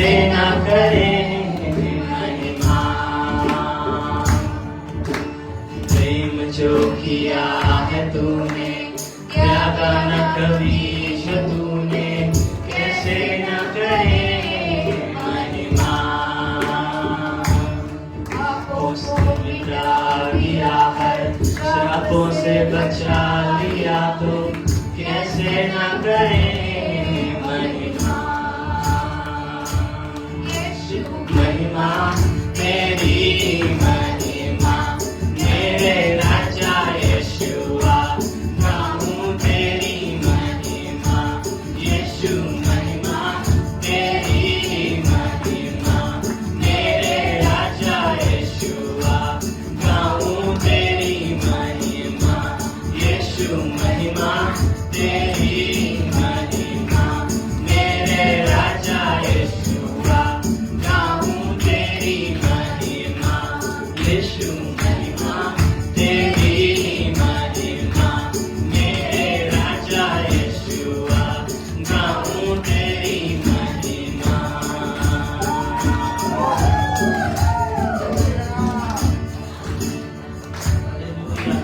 कैसे न करें महिमा। प्रेम जो किया है तूने, त्यागा न कभी जो तूने, कैसे न करे महिमा। पापों से मिटा दिया है, श्रापों से बचा लिया तो कैसे न करे महिमा। महिमा तेरी महिमा, मेरे राजा यीशुआ, गाऊं तेरी महिमा। यीशु महिमा तेरी महिमा, मेरे राजा यीशुआ, गाऊं तेरी महिमा। यीशु महिमा तेरी महिमा, मेरे राजा यीशुआ, गाऊं तेरी महिमा। यीशु महिमा तेरी महिमा, मेरे राजा यीशुआ, गाऊं तेरी महिमा। Hallelujah.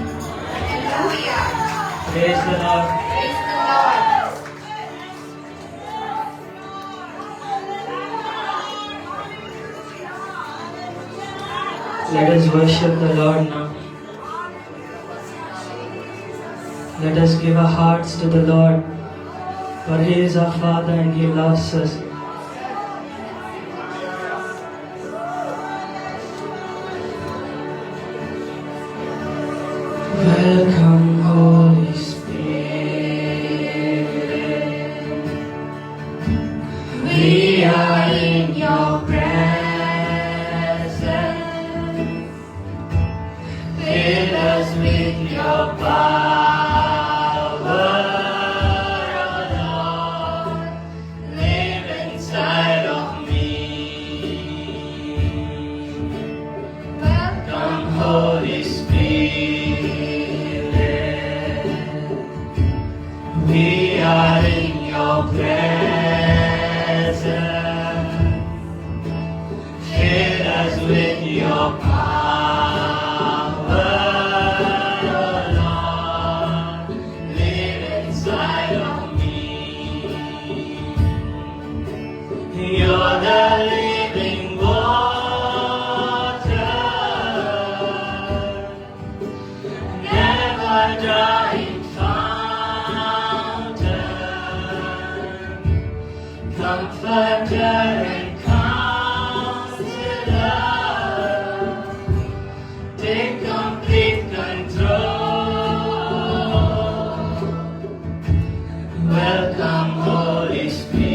Hallelujah. Praise the Lord. Praise the Lord. Let us worship the Lord now. Let us give our hearts to the Lord, for He is our Father and He loves us. Welcome, Holy Spirit. We are in your presence. Fill us with your power, oh Lord. Live inside of me. Welcome, Holy Spirit. We are in your presence. Fill us with your power, oh Lord. Live inside of me. You're the living water, never dying fountain, comforter and counselor. Take complete control. Welcome, Holy Spirit.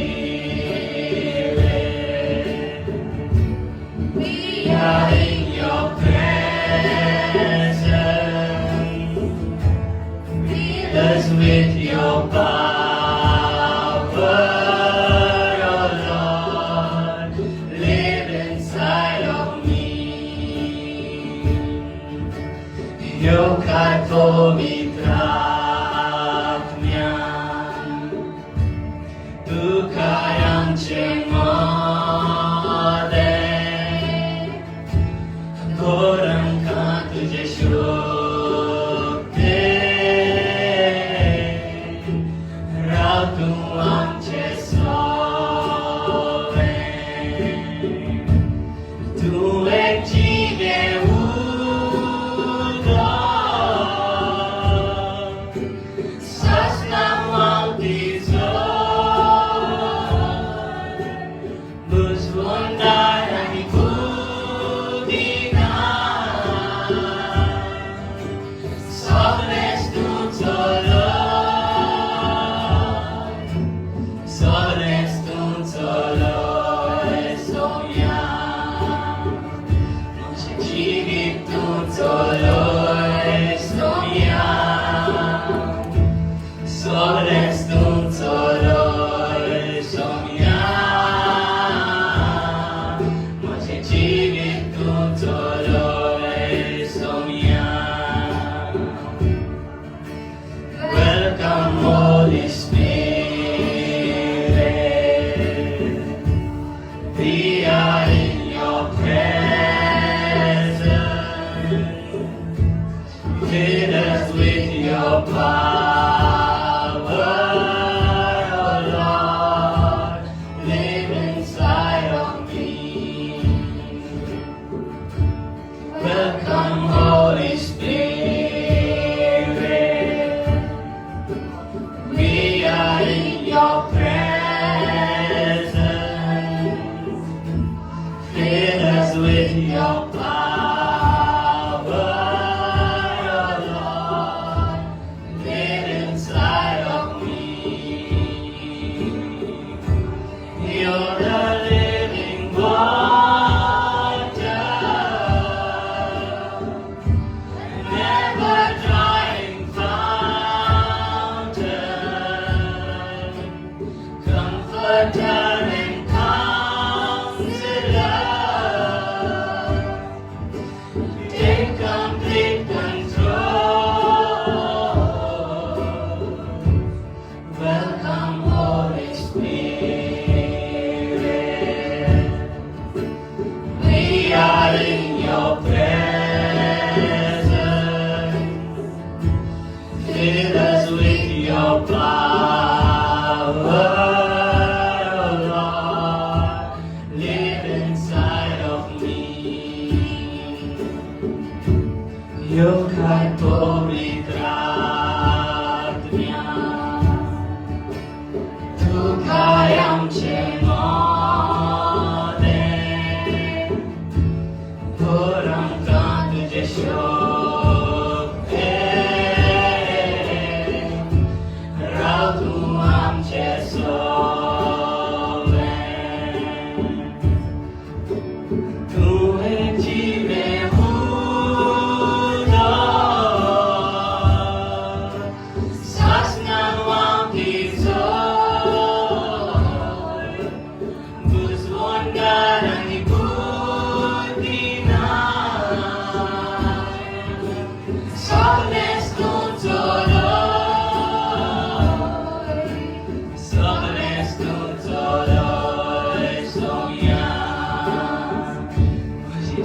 We are in your presence. Fill us with your power, oh Lord.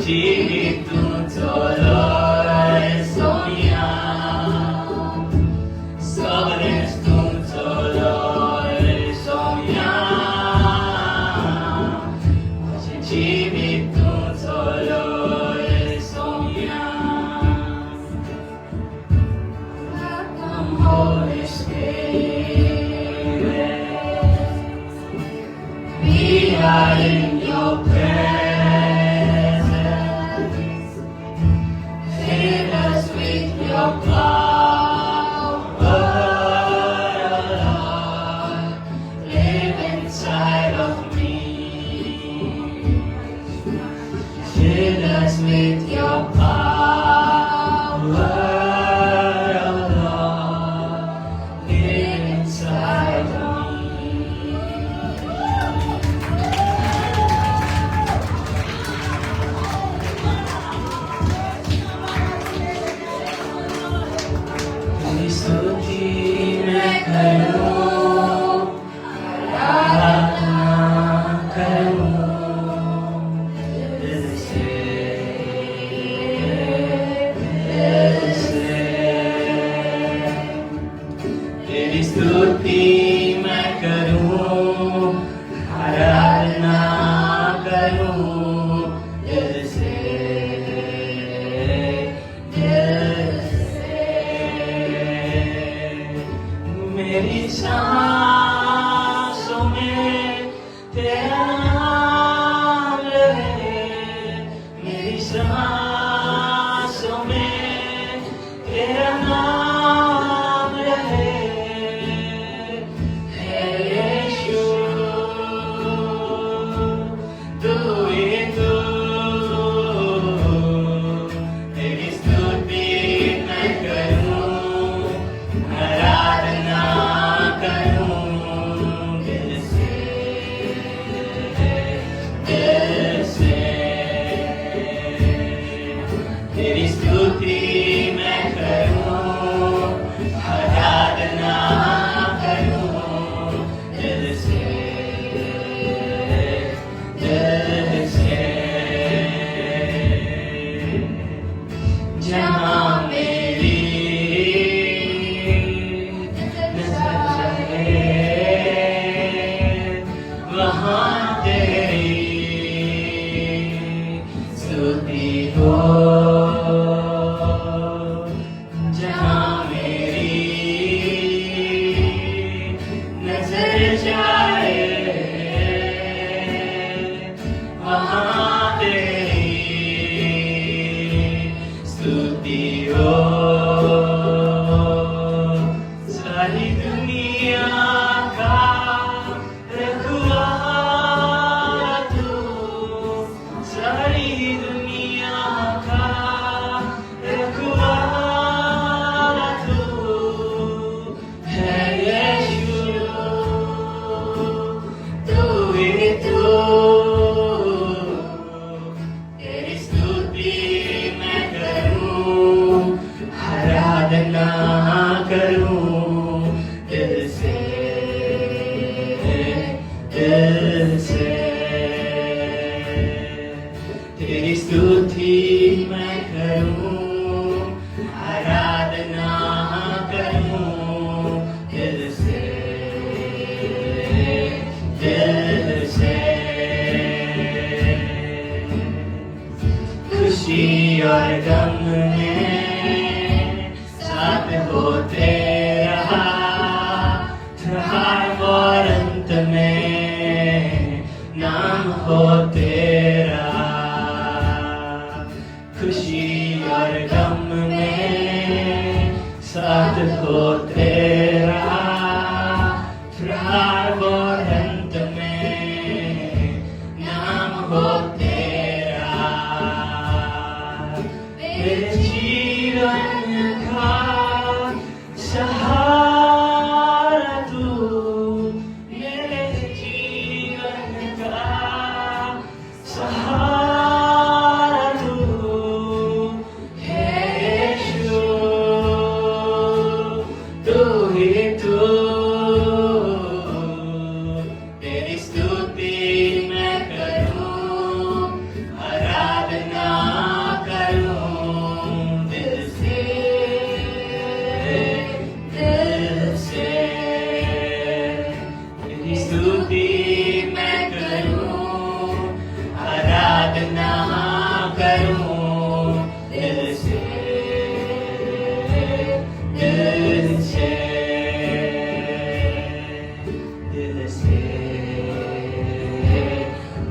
जिवीत तूं चलय सोम्या, सगळेंच तूं चलय सोम्या, म्हजें जिवीत तूं चलय Saumya. Welcome, Holy Spirit. We are in your presence. Fill us with your power, Lord. Live inside of me. Fill us with your power, Lord. Live inside of me. तेरी स्तुति मैं करूं, आराधना करूं, दिल से, दिल से. तेरी स्तुति मैं करूं, आराधना करूं, दिल से, दिल से. मेरी सांसों में तेरा नाम रहे, मेरी सांसों में तेरा नाम रहे. है यीशु, तू ही तू. तेरी स्तुति मैं करूं, आराधना करूं, दिल से, दिल से. तेरी स्तुति मैं करूं, आराधना करूं, दिल से, दिल से. जहाँ मेरी नजर जाए, वहाँ तेरी स्तुति हो. जहाँ मेरी नजर जाए, वहाँ तेरी स्तुति हो. सारी दुनिया का रखवाला तू, सारी दुनिया का रखवाला तू है. यीशु, तू ही तू. तेरी स्तुति मैं करूं, आराधना करूं, दिल से, दिल से. तेरी स्तुति मैं करूं, आराधना करूं, दिल से, दिल से. खुशी और गम में साथ हो तेरा, त्योहार और अंत में नाम हो तेरा. खुशी और गम में साथ हो तेरा, त्योहार और अंत में नाम हो तेरा. मेरे जीवन का सहारा तू, मेरे जीवन का सहारा तू है. यीशु, तू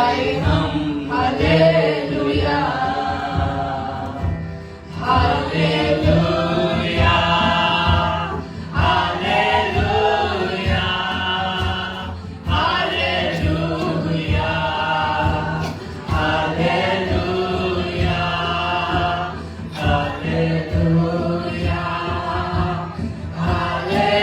गाए हम hallelujah, hallelujah, hallelujah, hallelujah, hallelujah, hallelujah, hallelujah, hallelujah, hallelujah.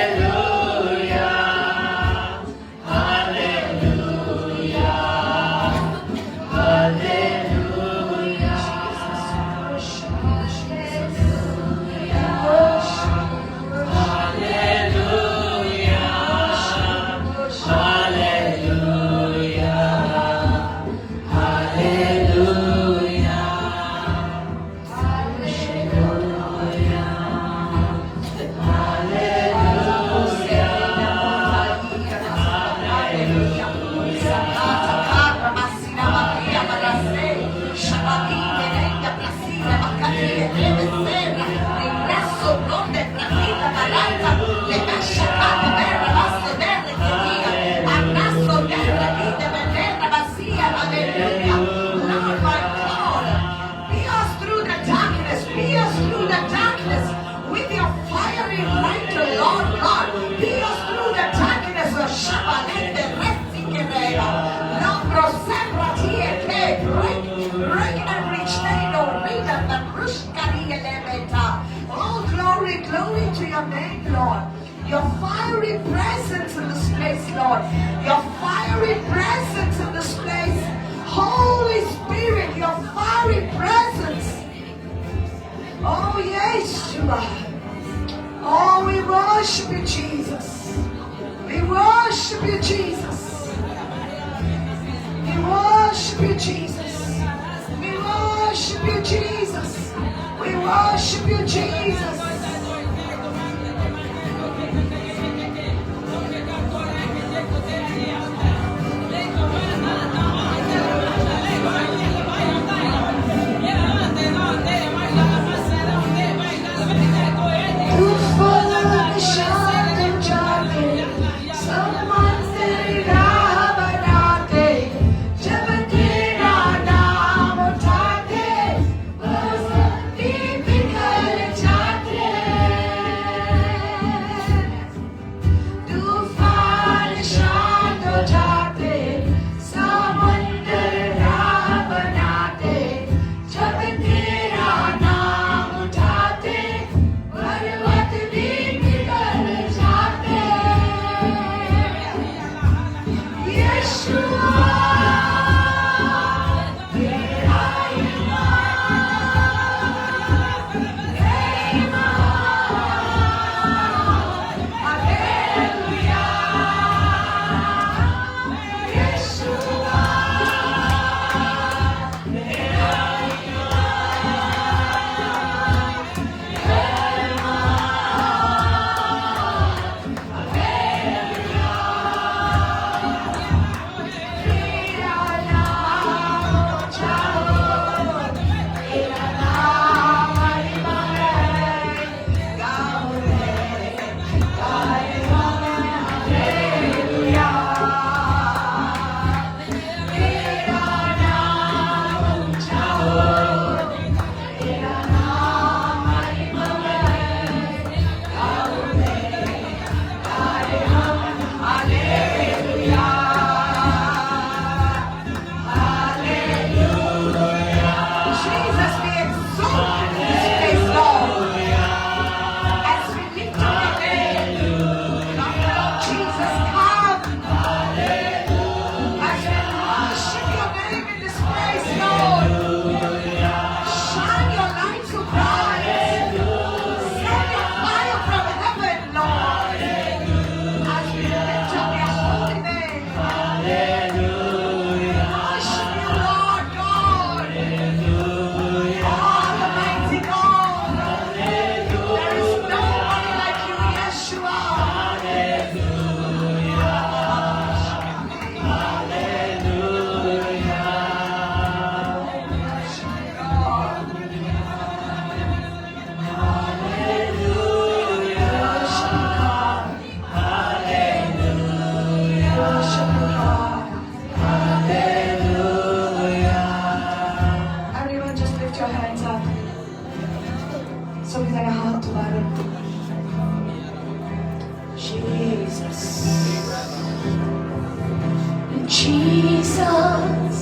Hallelujah, hallelujah, hallelujah, hallelujah, Lord, my God, pierce through the darkness, pierce through the darkness with your fiery light, Lord God. Pierce through the darkness, Shabalende Resikerera, Lombro Sembra Tieke, break, break every chain, O Rita, Barushka. Oh, glory, glory to your name, Lord. Your fiery presence in this place, Lord. Your fiery presence in this place. Holy Spirit, your fiery presence. Oh, Yeshua. Oh, we worship you, Jesus. We worship you, Jesus. We worship you, Jesus. We worship you, Jesus. We worship you, Jesus. तूफान शांत जाते, समंदर राह बनाते, जब तेरा नाम उठाते, बसंती बिखर जाती। Jesus,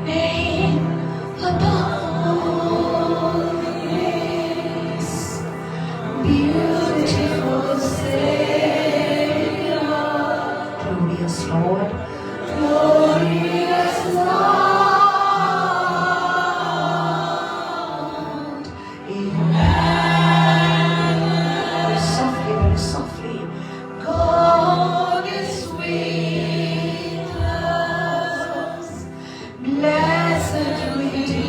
name above all names, beautiful Savior, glorious Lord, glorious Lord, Emmanuel. Very softly, very softly. God is with us, blessed Redeemer,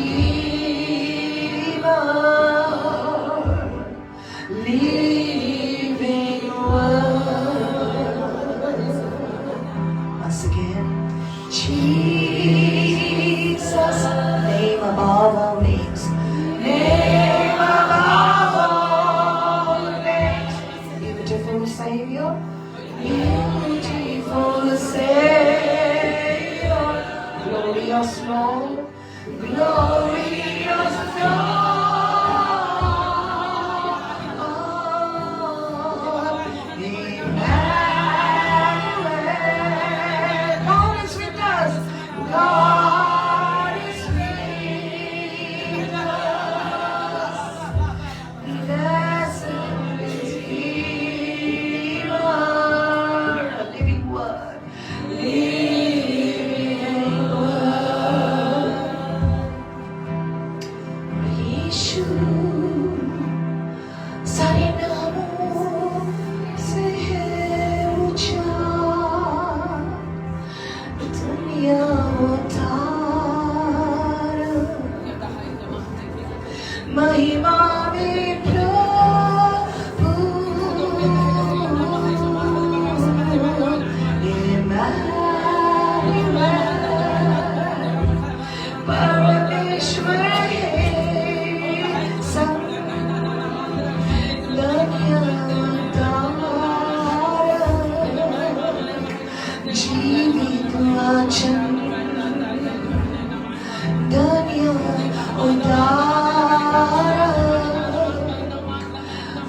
living Word. Once again, Jesus, name above all names, name above all names, beautiful Savior, beautiful Savior, glorious Lord, glorious Lord, Emmanuel. God is with us. God is with us. Blessed Redeemer, living Word, living Word. यीशु सारे नामों से है ऊंचा, दुनिया उद्धार महिमा में प्रभु Immanuel, परमेश्वर है संग, दुनिया उद्धार जीवित वचन, धन्य उद्धार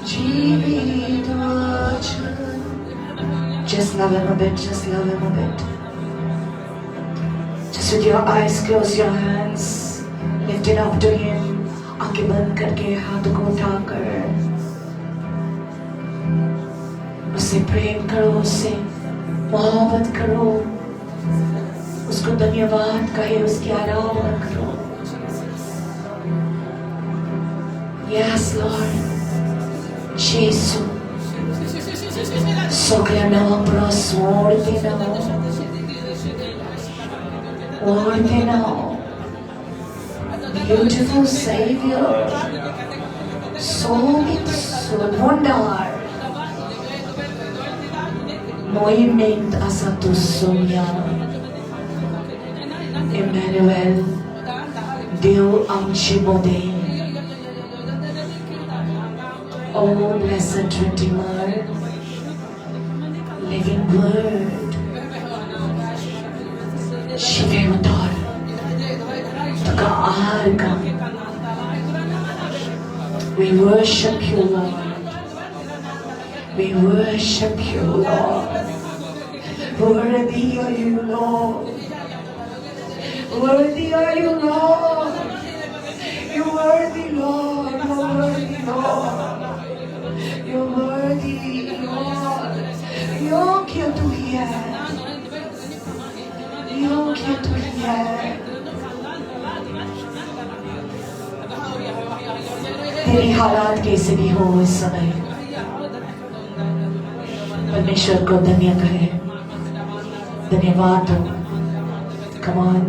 जीवित वचन. Just love him a bit, just love him a bit. Just with your eyes closed, your hands lifted up to him. आंखें बंद करके, हाथ को उठाकर उससे प्रेम करो, उससे मोहब्बत करो, उसको धन्यवाद कहे, उसकी आराधना करो. Yes, Lord. Gesù. सगळ्या नांवा परस व्हड तें नांव, व्हड तें नांव. Beautiful Savior, सोबीत सोडवणदार, मोहिमेंत आसा तूं सोम्या, Emmanuel, देव आमचे मदें. Oh, blessed Redeemer, living Word, जिवें उतर, तुका आर्गां. We worship you, Lord. We worship you, Lord. Worthy are you, Lord. Worthy are you, Lord. You're worthy, Lord. You're worthy, Lord. You're worthy, Lord. योग्य तू ही है, योग्य तू ही है. तेरी हालात कैसे भी हो इस समय, परमेश्वर को धन्य कहे, धन्यवाद दो. Come on,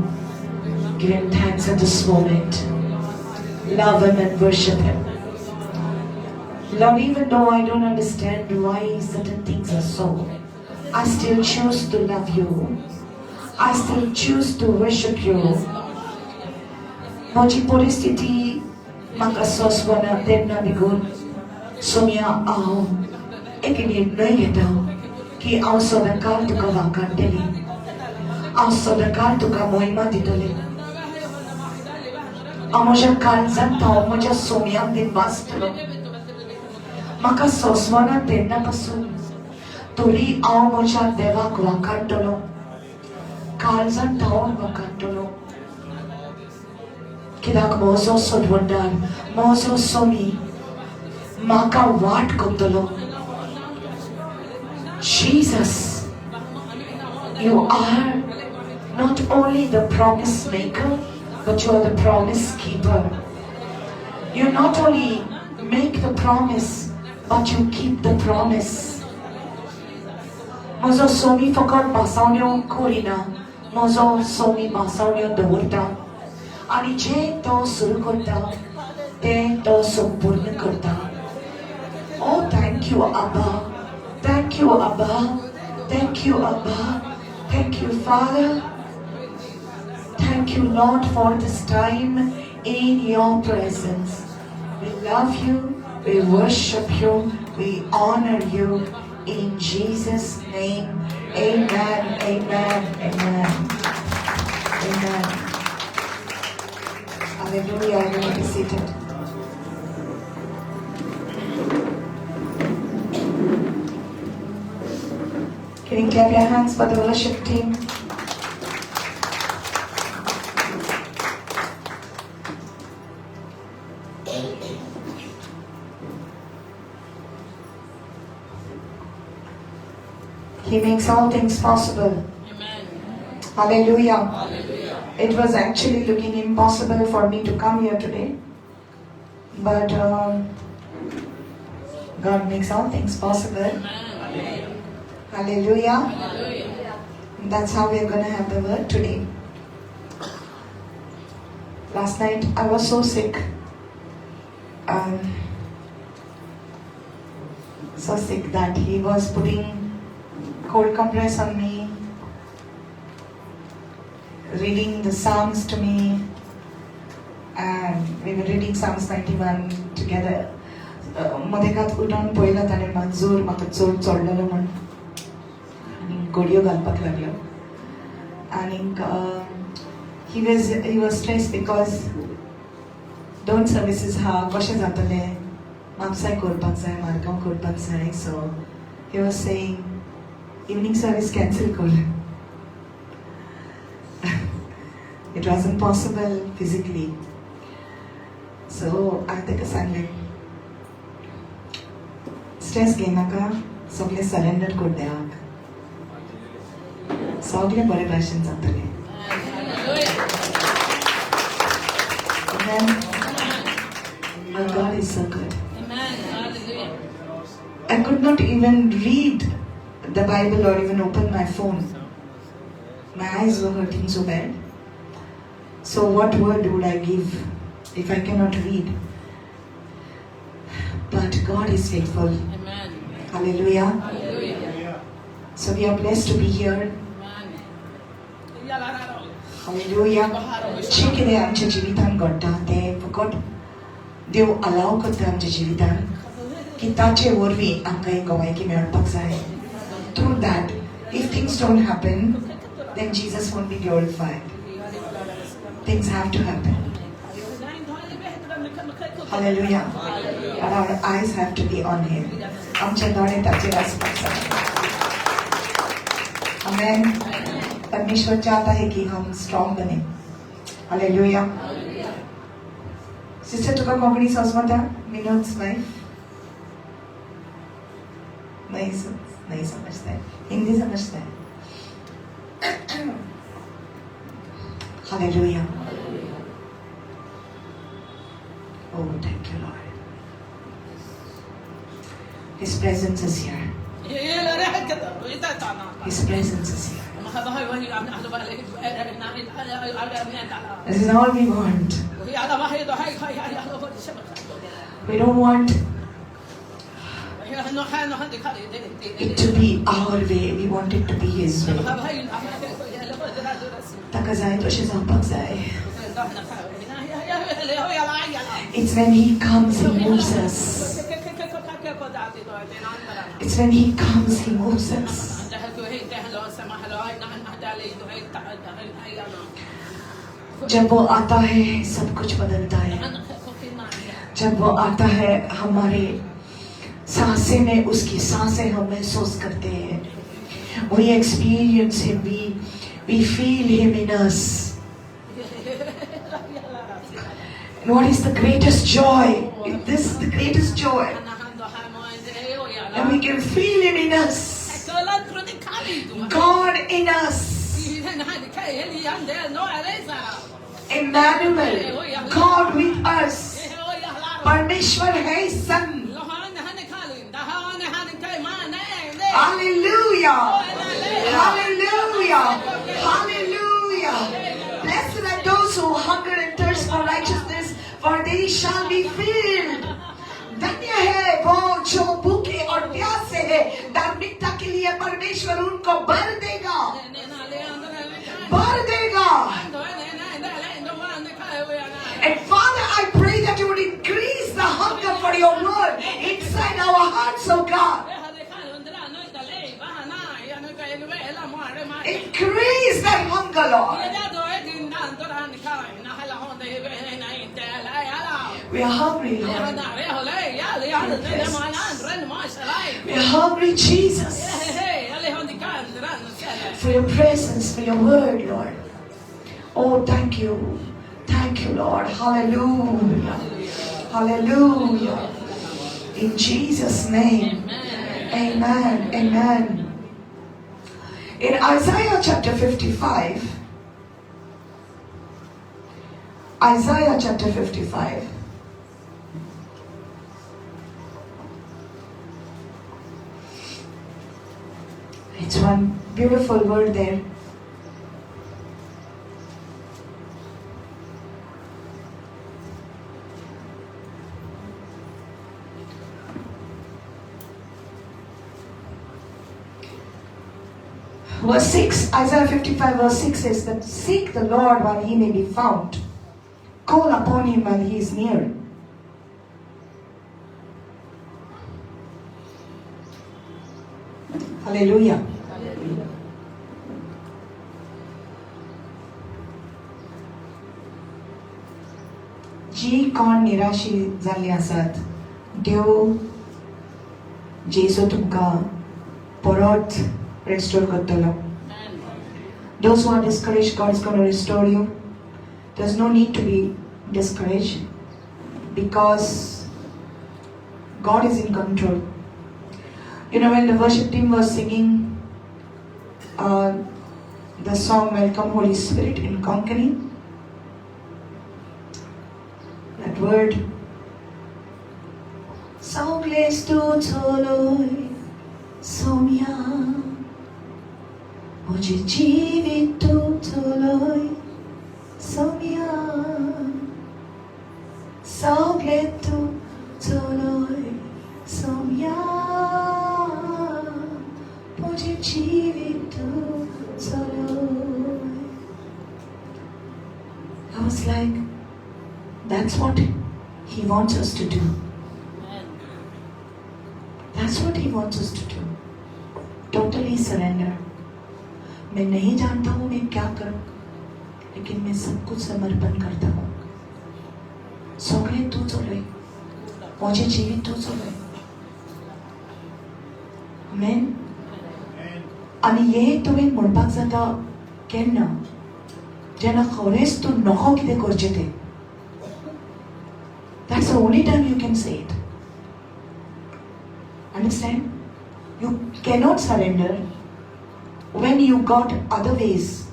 give him thanks at this moment. Love him and worship him. Lord, even though I don't understand why certain things are so, I still choose to love you. I still choose to worship you. म्हजी परिस्थिती म्हाका सोंसवना तेन्ना देखून सोम्या हांव एक निर्णय घेता की हांव सदांकाळ तुका वाखाणटलें, हांव सदांकाळ तुका मोहिमा दितलें. हांव म्हज्या काळजांत हांव म्हज्या सोम्याक दिनवासतलो. म्हाका सोंसवना तेन्ना पासून तरी हांव म्हज्या देवाक वाखाणटलो. काळजान धांवन काडटलो. कित्याक म्हजो सोडवणदार, म्हजो सोमी म्हाका वाट करतलो. Jesus, you are not only the promise maker, but you are the promise keeper. You not only make the promise, but you keep the promise. म्हजो सोमी फकत भासावण्यो करिना, म्हजो सोमी भासावण्यो दवरता आनी जे तो सुरू करता तें तो संपूर्ण करता. Oh, thank you, Abba. Thank you, Abba. Thank you, Abba. Thank you, Father. Thank you, Lord, for this time in your presence. We love you, we worship you, we honor you. In Jesus' name, amen, amen, amen. Amen. Hallelujah. You may be seated. Can you clap your hands for the worship team? He makes all things possible. Amen. Hallelujah. Hallelujah. It was actually looking impossible for me to come here today. But God makes all things possible. Amen. Hallelujah. Hallelujah. That's how we are going to have the word today. Last night I was so sick. So sick that he was putting cold compress on me, reading the Psalms to me, and we were reading Psalms 91 together. मदेकात उठून पळयला ताणें मंजूर म्हाका चड चडलेलो म्हण आनी गोडयो घालपाक लागलो. आनीक he was stress because दोन सर्विसीस हा, कशें जातलें, म्हापसाय करपाक जाय, मारगांव करपाक जाय. So he was saying evening service cancel कर. It wasn't possible physically. So हांवें ताका सांगलें, स्ट्रेस घेयनाका, सगळें सरेंडर कर देवाक, सगळें बरे भाशेन जातलें. Hallelujah. Amen. Our God is so good. Amen. Hallelujah. I could not even read the Bible or even open my phone. My eyes were hurting so bad. So what word would I give if I cannot read? But God is faithful. Amen. Hallelujah. Hallelujah. So we are blessed to be here. Amen. Hallelujah. जे कितें आमच्या जिवितान घडटा तें फकत देव allow करता आमच्या जिवितान की ताचे वरवीं आमकां एक गवायकी मेळपाक जाय. Through that, if things don't happen, then Jesus won't be glorified. Things have to happen. Hallelujah. But our eyes have to be on Him. आमचे दोळे ताचेर आसपाक जाय. Amen. परमेश्वर चाहता है कि हम स्ट्रॉन्ग बने. हालेलुया. सिस्टर, तुका कोंकणी समजता? विनोद वाइफ नहीं समझता है, हिंदी समझता है. Hallelujah. Oh, thank you, Lord. His presence is here. His presence is here. This is all we want. We don't want it to be our way. We want it to be His way. ताका जाय तशें जावपाक जाय. It's when He comes, He moves us. It's when He comes, He moves us. जब वो आता है, सब कुछ बदलता है. जब वो आता है, हमारे सांसें में उसकी सांसें हम महसूस करते हैं. We experience Him. We We feel Him in us. And what is the greatest joy? This is the greatest joy. And we can feel Him in us. God in us. Emmanuel, God with us. Parmeshwar hai sang. Hallelujah. Hallelujah. Hallelujah. Blessed are those who hunger and thirst for righteousness, for they shall be filled. धन्य है वो जो भूखे और प्यासे है धार्मिकता K लिए, परमेश्वर उनको भर देगा, भर देगा. And Father, I pray that you would increase the hunger for your word inside our hearts, oh God. Increase that hunger, Lord. We are hungry, Lord. We are hungry, Jesus, for your presence, for your word, Lord. Oh, thank you. Thank you, Lord. Hallelujah. Hallelujah. In Jesus' name. Amen. Amen. In Isaiah chapter 55, Isaiah chapter 55, it's one beautiful word there. Verse 6, Isaiah 55 verse 6 says that seek the Lord while he may be found. Call upon him while he is near. Hallelujah. जी कोण निराशी जाल्ली आसात, देव जेजू तुमकां परत restore करतलो. Those who are discouraged, God is going to restore you. There's no need to be discouraged because God is in control. You know, when the worship team was singing the song Welcome Holy Spirit in Konkani, that word, सगळेच तूं चलय सोम्या, म्हजें जिवीत तूं चलय सोम्या, सगळें तूं चलय सोम्या, म्हजें जिवीत तूं चलय. I was like, that's what He wants us to do. That's what He wants us to do. Totally surrender. मैं नहीं जानता हूँ मैं क्या करूँ, लेकिन मैं सब कुछ समर्पण करता हूँ. सगळें तूं चलय, म्हजें जिवीत तूं चलय. आमेन. आनी हें तुवें म्हणपाक जाता केन्ना, जेन्ना खरेंच तूं नको कितें करचें तें. That's the only time you can say it. Understand? You cannot surrender when you got other ways.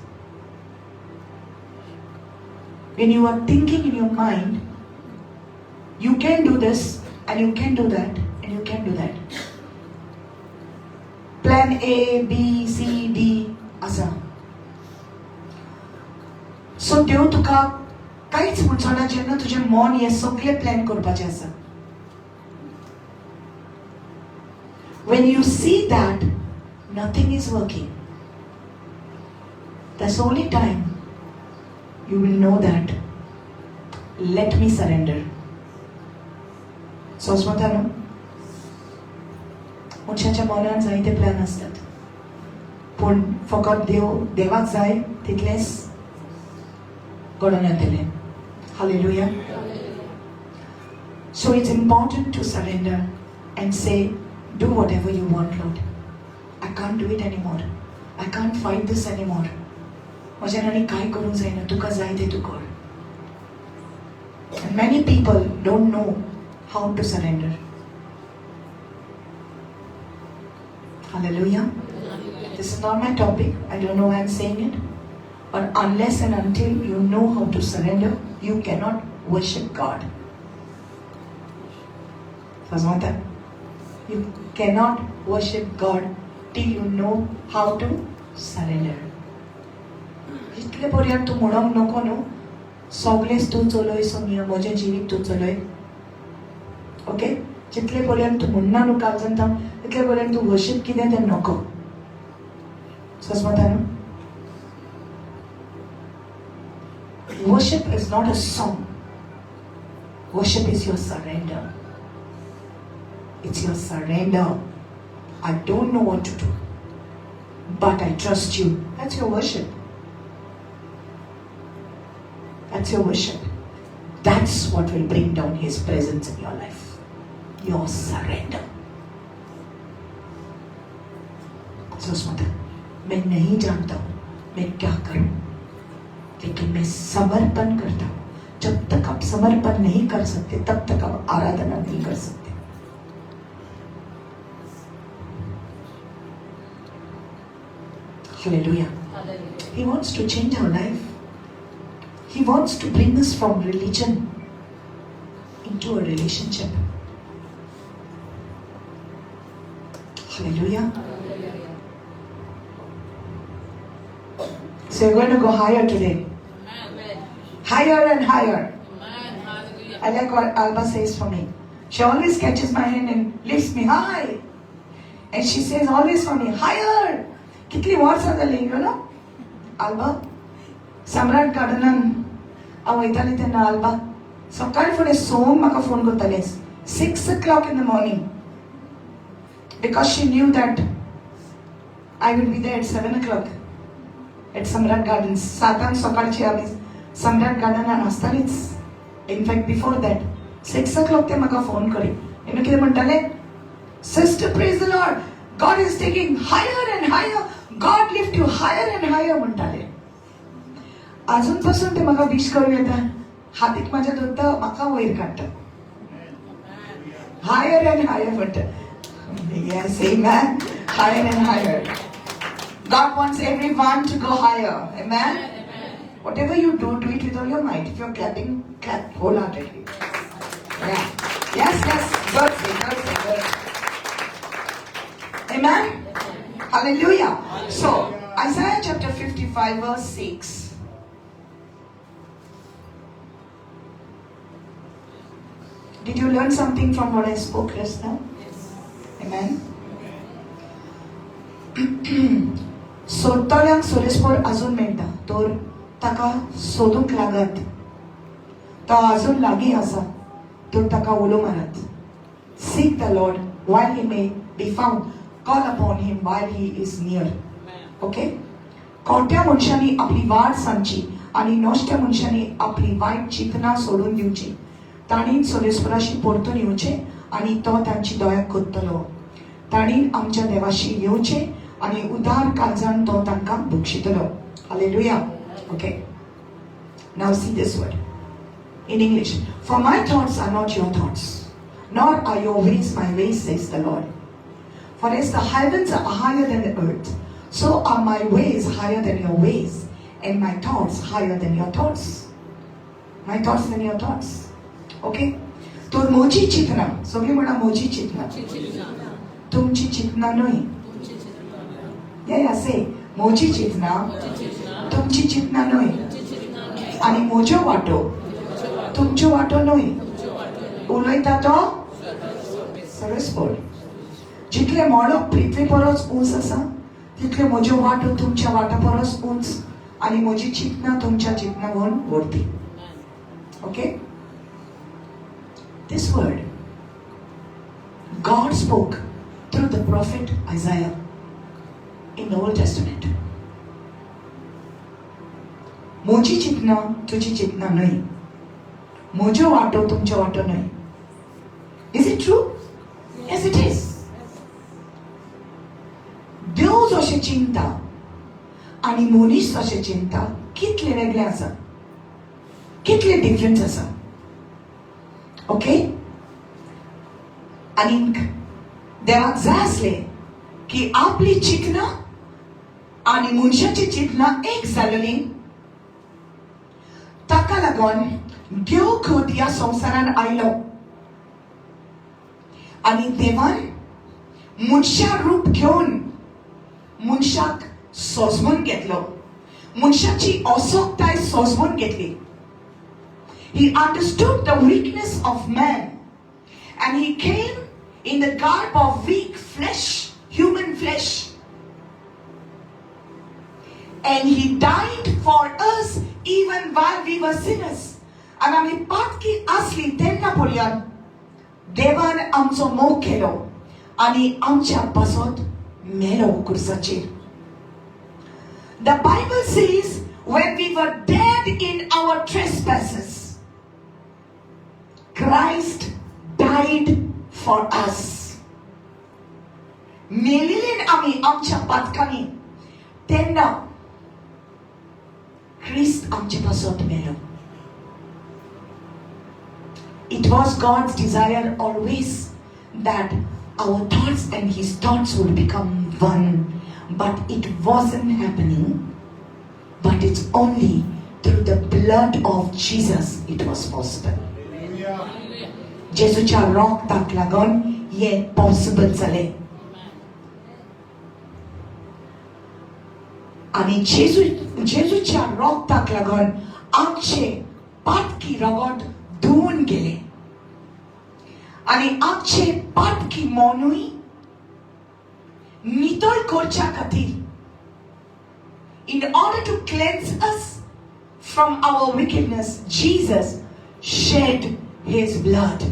When you are thinking in your mind, you can do this and you can do that and you can do that. Plan A, B, C, D आसा. So देव तुका कांयच म्हणचो ना जेन्ना तुजें मन हें सगळें प्लॅन करपाचें आसा. When you see that nothing is working, that's the only time you will know that let me surrender. सोंसमता न्हू, मनशाच्या मनान जायते प्लॅन आसतात, पूण फकत देव देवाक जाय तितलेंच घडोवन येतलें. Hallelujah. So it's important to surrender and say, do whatever you want, Lord. I can't do it anymore. I can't fight this anymore. म्हज्यान आनी कांय करूंक जायना, तुका जाय तें तूं कर. And many people don't know how to surrender. Hallelujah. This is not my topic. I don't know why I'm saying it. But unless and until you know how to surrender, you cannot worship God. समजता? You cannot worship God till you know how to surrender. इतले पर्यंत तूं म्हणूंक नको न्हू, सगळेच तूं चलय सोनिया, म्हजें जिवीत तूं चलय. ओके, जितले पर्यंत तूं म्हणना न्हू काळजान थावन, तितले पर्यंत तूं वर्शीप कितें तें नको. समजता न्हू? Worship is not a song. Worship is your surrender. It's your surrender. I don't know what to do, but I trust you. That's your worship. That's your worship. That's what will bring down His presence in your life. Your surrender. सोच, मैं नहीं जानता हूं मैं क्या करूं, लेकिन मैं समर्पण करता हूं. जब तक आप समर्पण नहीं कर सकते, तब तक आप आराधना नहीं कर सकते. Hallelujah. Hallelujah. He wants to change our life. He wants to bring us from religion into a relationship. Hallelujah. Hallelujah. So you're going to go higher today. Amen. Higher and higher. Amen. Hallelujah. I like what Alba says for me. She always catches my hand and lifts me high. And she says always for me, higher. कितली वर्सां जाली, you know? Alba, सम्राट गार्डनान हांव वयतालें तेन्ना Alba सकाळी फुडें संक म्हाका फोन करतालें, 6 o'clock in the morning, because she knew that I will be there at 7 o'clock at Samrat Gardens. सातांक सकाळची आमी सम्राट गार्डनान आसतालीच. In fact, before that, 6 o'clock ते म्हाका फोन करी. हें कितें म्हणटालें? "Sister, praise the Lord, God is taking higher and higher. God lift you higher and higher," म्हणटाले. अजून पासून ते म्हाका विश करूं येता. हातीक म्हाज्या धरता, म्हाका वयर काडटा, हायर अँड हायर म्हणटा. Yes, amen. Higher and higher. God wants everyone to go higher. Amen. Whatever you do, do it with all your might. If you're clapping, clap wholeheartedly. Yeah. Yes. Good, say, good, say, good. Amen. Hallelujah. So, Isaiah chapter 55, verse 6. Did you learn something from what I spoke just now? Yes. Amen. सोदतल्यांक सोरेस्पोर अजून मेळटा. तर ताका सोदूंक लागत, तो अजून लागीं आसा, तर ताका उलो मारात. Seek the Lord while he may be found, call upon him while he is near. Okay. खोट्या मनशांनी आपली वाट सांगची आनी नश्ट्या मनशांनी आपली वायट चिंतना सोडून दिवची. तांणी सोरेस्पराशी परतून येवचें आनी तो तांची दया करतलो. तांणी आमच्या देवाशी येवचें आनी उदार काळजान तो तांकां बक्षितलो. Hallelujah. Okay, now see this word in English. "For my thoughts are not your thoughts, nor are your ways my ways, says the Lord. For as the heavens are higher than the earth, so are my ways higher than your ways, and my thoughts higher than your thoughts." My thoughts than your thoughts. Okay? तर म्हजी चिंतना, सगळीं म्हणा, म्हजी चिंतना तुमची चिंतना न्हय. या से, म्हजी चिंतना तुमची चिंतना न्हय आनी म्हज्यो वाटो तुमच्यो वाटो न्हय, उलयता तो सरस्पोर. जितले मळब पृथ्वी परस उंच आसा, तितले म्हज्यो वाटो तुमच्या वाटा परस उंच आनी म्हजी चिंतना तुमच्या चिंतना वरून वरती. Okay, this word God spoke through the prophet Isaiah in the Old Testament. म्हजी चिंतना तुजी चिंतना न्हय, म्हज्यो वाटो तुमच्यो वाटो न्हय. Is it true? Yes, it is. देव जशें चिंता आनी मनीस जशें चिंतता कितले वेगळे आसा, कितले डिफरन्स आसा. ओके, आनीक देवाक जाय आसलें की आपली चिंतनां आनी मनशाची चिंतनां एक जालेली. ताका लागून देव खुद ह्या संवसारान आयलो आनी देवान मनशा रूप घेवन मनशाक सोजमून घेतलो, मनशाची असोकताय सोजमून घेतली. He understood the weakness of man and he came in the garb of weak flesh, human flesh. And he died for us even while we were sinners. आनी आमी पातकी आसली तेन्ना पर्यंत देवान आमचो मोग केलो आनी आमच्या पासत मेलो खुर्साचेर. The Bible says, when we were dead in our trespasses, Christ died for us. मेलेले आमी आमच्या पातकांनी तेन्ना क्रिस्त आमचे पासत मेलो. It was God's desire always that our thoughts and His thoughts would become one. But it wasn't happening. But it's only through the blood of Jesus it was possible. जेजूच्या रक्ताक लागून हे possible जालें. आनी जेजूच्या रक्ताक लागून आमचे पातकी रगत धुवून गेले आनी आमचे पातकी मनूय नितळ करच्या खातीर, in order to cleanse us from our wickedness, Jesus shed his blood.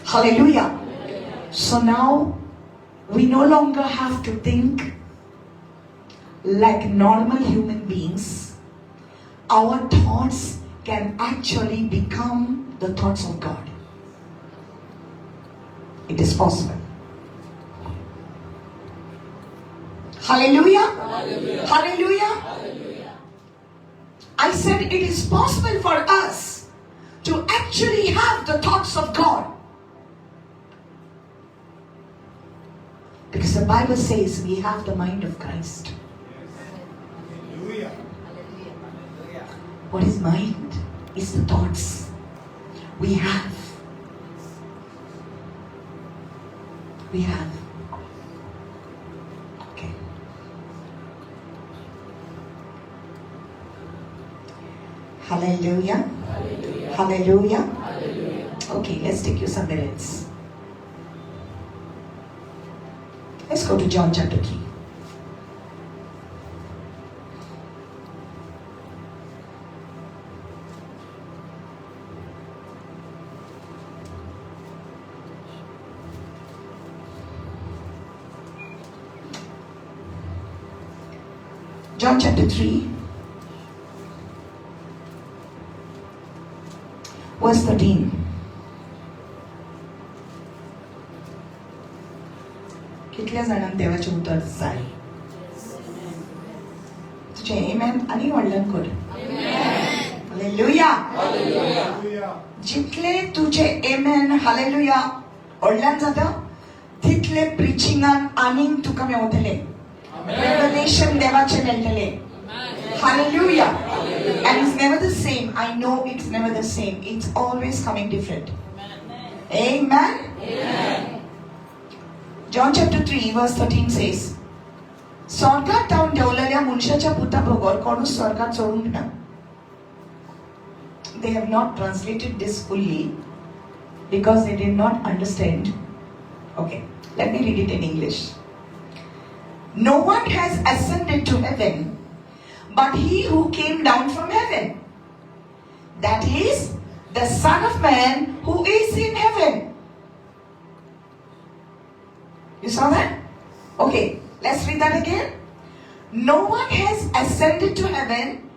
Hallelujah. So now we no longer have to think like normal human beings. Our thoughts can actually become the thoughts of God. It is possible. Hallelujah. Hallelujah. I said it is possible for us to actually have the thoughts of God. Because the Bible says we have the mind of Christ. Hallelujah. What is mind? It's the thoughts we have. We have. Okay. Hallelujah. Hallelujah. Okay, let's take you somewhere else. Let's go to John chapter 3. John chapter 3, verse 13. कितल्या जाणांक देवाचें उतर जाय? तुजें एमॅन आनी व्हडल्यान कर. Hallelujah. Hallelujah. जितले तुजे एमॅन हालेलुया व्हडल्यान जाता तितले प्रिचिंगान आनीक तुका मेवतले, रेवलेशन देवाचें मेळटलें. Hallelujah. And it's never the same. I know it's never the same. It's always coming different. Amen. John chapter 3 verse 13 says, स्वर्गात जावन देंवलेल्या मनशाच्या पुता बगर कोणूच स्वर्गात चडूंक ना. They have not translated this fully because they did not understand. Okay, let me read it in English. No one has ascended to heaven but he who came down from heaven. That is the Son of Man who is in heaven. You saw that? Okay, let's read that again. No one has ascended to heaven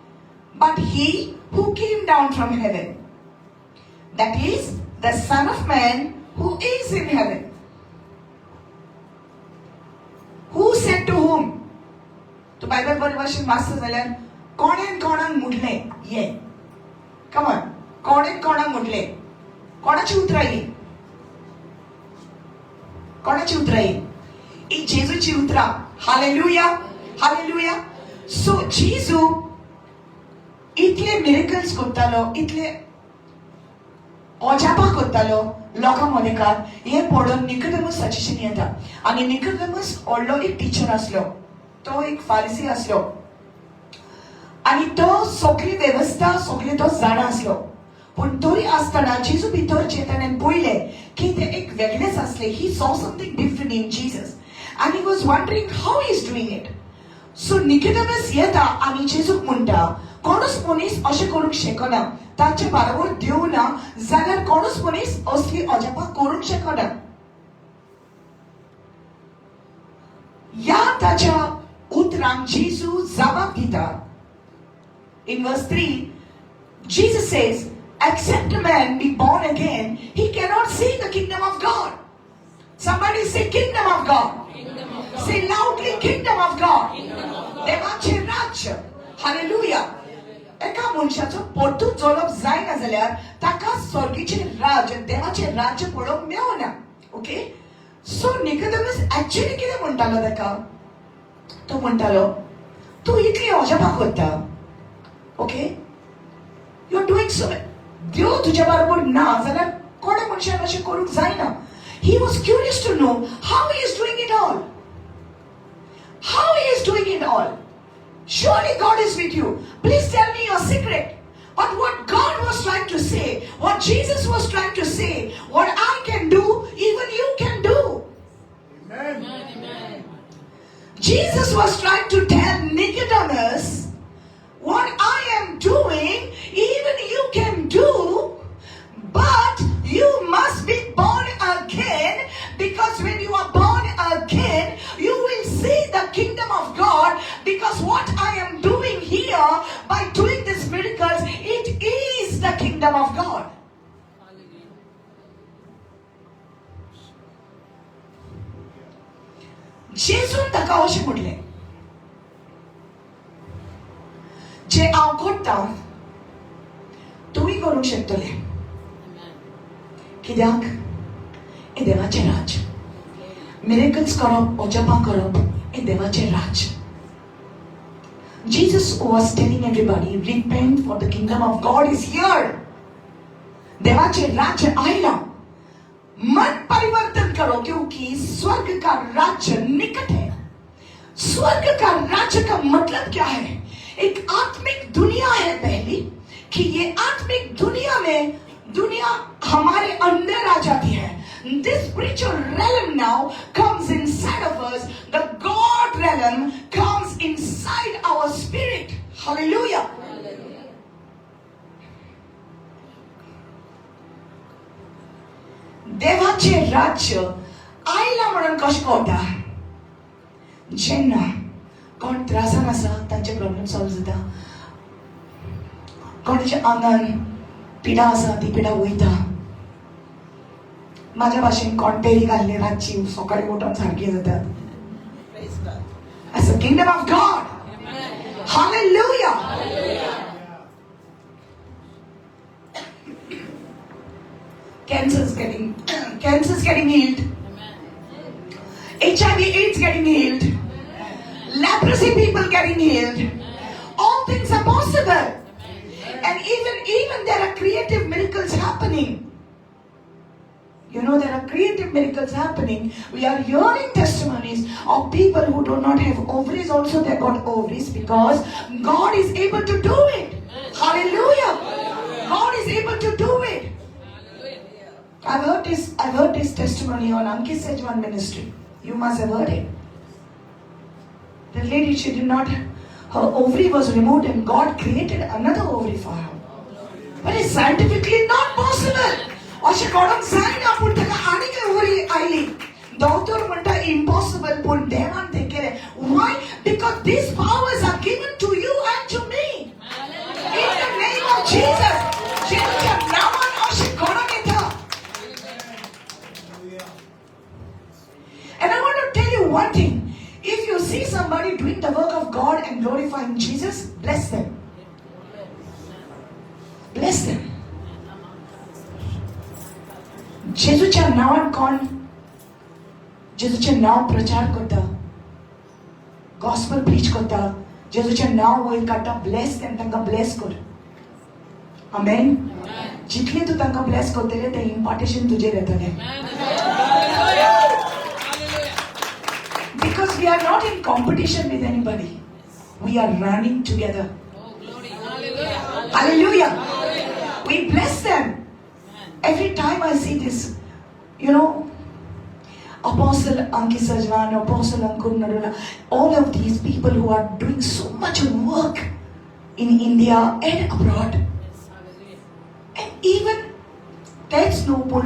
but he who came down from heaven. That is the Son of Man who is in heaven. Who said to whom? तूं Bible बरे भाशेन वाचता जाल्यार कोणेन कोणाक म्हणलें ये, come on, कोणेन कोणाक म्हणलें? कोणाची उतरां ही? कोणाची उतरां ही? ही जेजूची उतरां. Hallelujah, hallelujah. सो जेजू इतले मिरेकल्स करतालो, इतले अजापां करतालो लोकां मदेकार. हें पळोवन निकोदेमस सजेशन येता. आनी निकोदेमस व्हडलो एक टिचर आसलो, तो एक फारिसी आसलो आनी तो सगळी वेवस्था सगळी तो जाणा आसलो. पूण तरी आसतना जेजू भितर जे ताणें पळयलें की ते एक वेगळेच आसले. He saw something different in Jesus and he was wondering how he is doing it. So Nicodemus येता आनी जेजूक म्हणटा, कोणूच मनीस अशें करूंक शकना, तांचे बरोबर देव ना जाल्यार कोणूच मनीस असली अजापां करूंक शकना. ह्या ताच्या उतरांक जेजू जबाब दिता. In verse 3, Jesus says, except a man be born again, he cannot see the kingdom of God. Somebody say kingdom of God. Kingdom of God. Say loudly, kingdom of God. Kingdom of God. देवाचे राज्य. Hallelujah. एका मनशाचो परतून जल्म जायना जाल्यार ताका स्वर्गीचे राज्य, देवाचे राज्य पळोवंक मेळना. ओके, सो निकोदेमस एक्चुअली कितें म्हणटालो ताका? तो म्हणटालो, तूं इतली अजापां करता, okay, you are doing so, देव तुज्या बरोबर ना जाल्यार कोणा मनशान अशें करूंक जायना. He was curious to know how he is doing it all, how he is doing it all. Surely God is with you. Please tell me your secret. But what God was trying to say, what Jesus was trying to say, what I can do, even you can do. Amen. Amen. Jesus was trying to tell Nicodemus, what I am doing, even you can do, but you must be born again, because when you are born again, you will see the kingdom of God, because what I am doing here, by doing these miracles, it is the kingdom of God. Hallelujah. जेजून ताका अशें म्हटलें, जे हांव करता तुमी करूंक शकतले. Amen. कित्याक हें देवाचें राज्य. मिरेकल्स करप, अजापां करप हें देवाचें राज्य. Jesus was telling everybody, repent, for the kingdom of God is here. देवाचें राज्य आयलां. मन परिवर्तन करो क्योंकि स्वर्ग का राज्य निकट है. स्वर्ग का राज्य का मतलब क्या है? एक आत्मिक दुनिया है पहली, कि ये आत्मिक दुनिया में दुनिया हमारे अंदर आ जाती है. This spiritual realm now comes inside of us. The God realm comes inside our spirit. Hallelujah. Hallelujah. देवाचे राज्य आयला म्हणून कशें कळटा? जेन्ना कोण त्रासान आसा तांचे प्रॉब्लेम सॉल्व जाता, कोणाच्या आंगान पिडा आसा ती पिडा वयता. माझ्या भाशेन कोण पेरी घाल्ली रातची सकाळी उठून सारकी जातात. Praise God. That's the kingdom of God. Amen. Hallelujah. Hallelujah. Cancer is getting healed. Amen. HIV AIDS getting healed. Leprosy people getting healed. All things are possible. And even there are creative miracles happening. You know, there are creative miracles happening. We are hearing testimonies of people who do not have ovaries also, they got ovaries because God is able to do it. Hallelujah. God is able to do it. Hallelujah. I've heard this testimony on Ankit Sejwan ministry. You must have heard it. The lady, she did not, her ovary was removed and God created another ovary for her. But it's scientifically not possible. अशें कोणाक जायना, पूण ताका आनीक ovary आयली. दोतोर म्हणटा impossible, पूण देवान तें केलें. Why? Because these powers are given to you and to me. In the name of Jesus. जेजूच्या नांवान अशें घडोवन येता. Hallelujah. And I want to tell you one thing. If you see somebody doing the work of God in Jesus, bless them. Bless them. जेजूच्या नांवान कोण जेजूचें नांव प्रचार करता, gospel preach करता, जेजूचें नांव वयर काडटा, ब्लेस देम, तांकां ब्लेस कर. आमेन. जितलें तूं तांकां ब्लेस करतलें तें इम्पार्टेशन तुजेर येतलें. Because we are not in competition with anybody, we are running together. Hallelujah. We bless them. Every time I see this, you know, Apostle Ankit Sajwan, Apostle Ankur Narula, all of these people who are doing so much work in India and abroad. And even तेच न्हू, पूण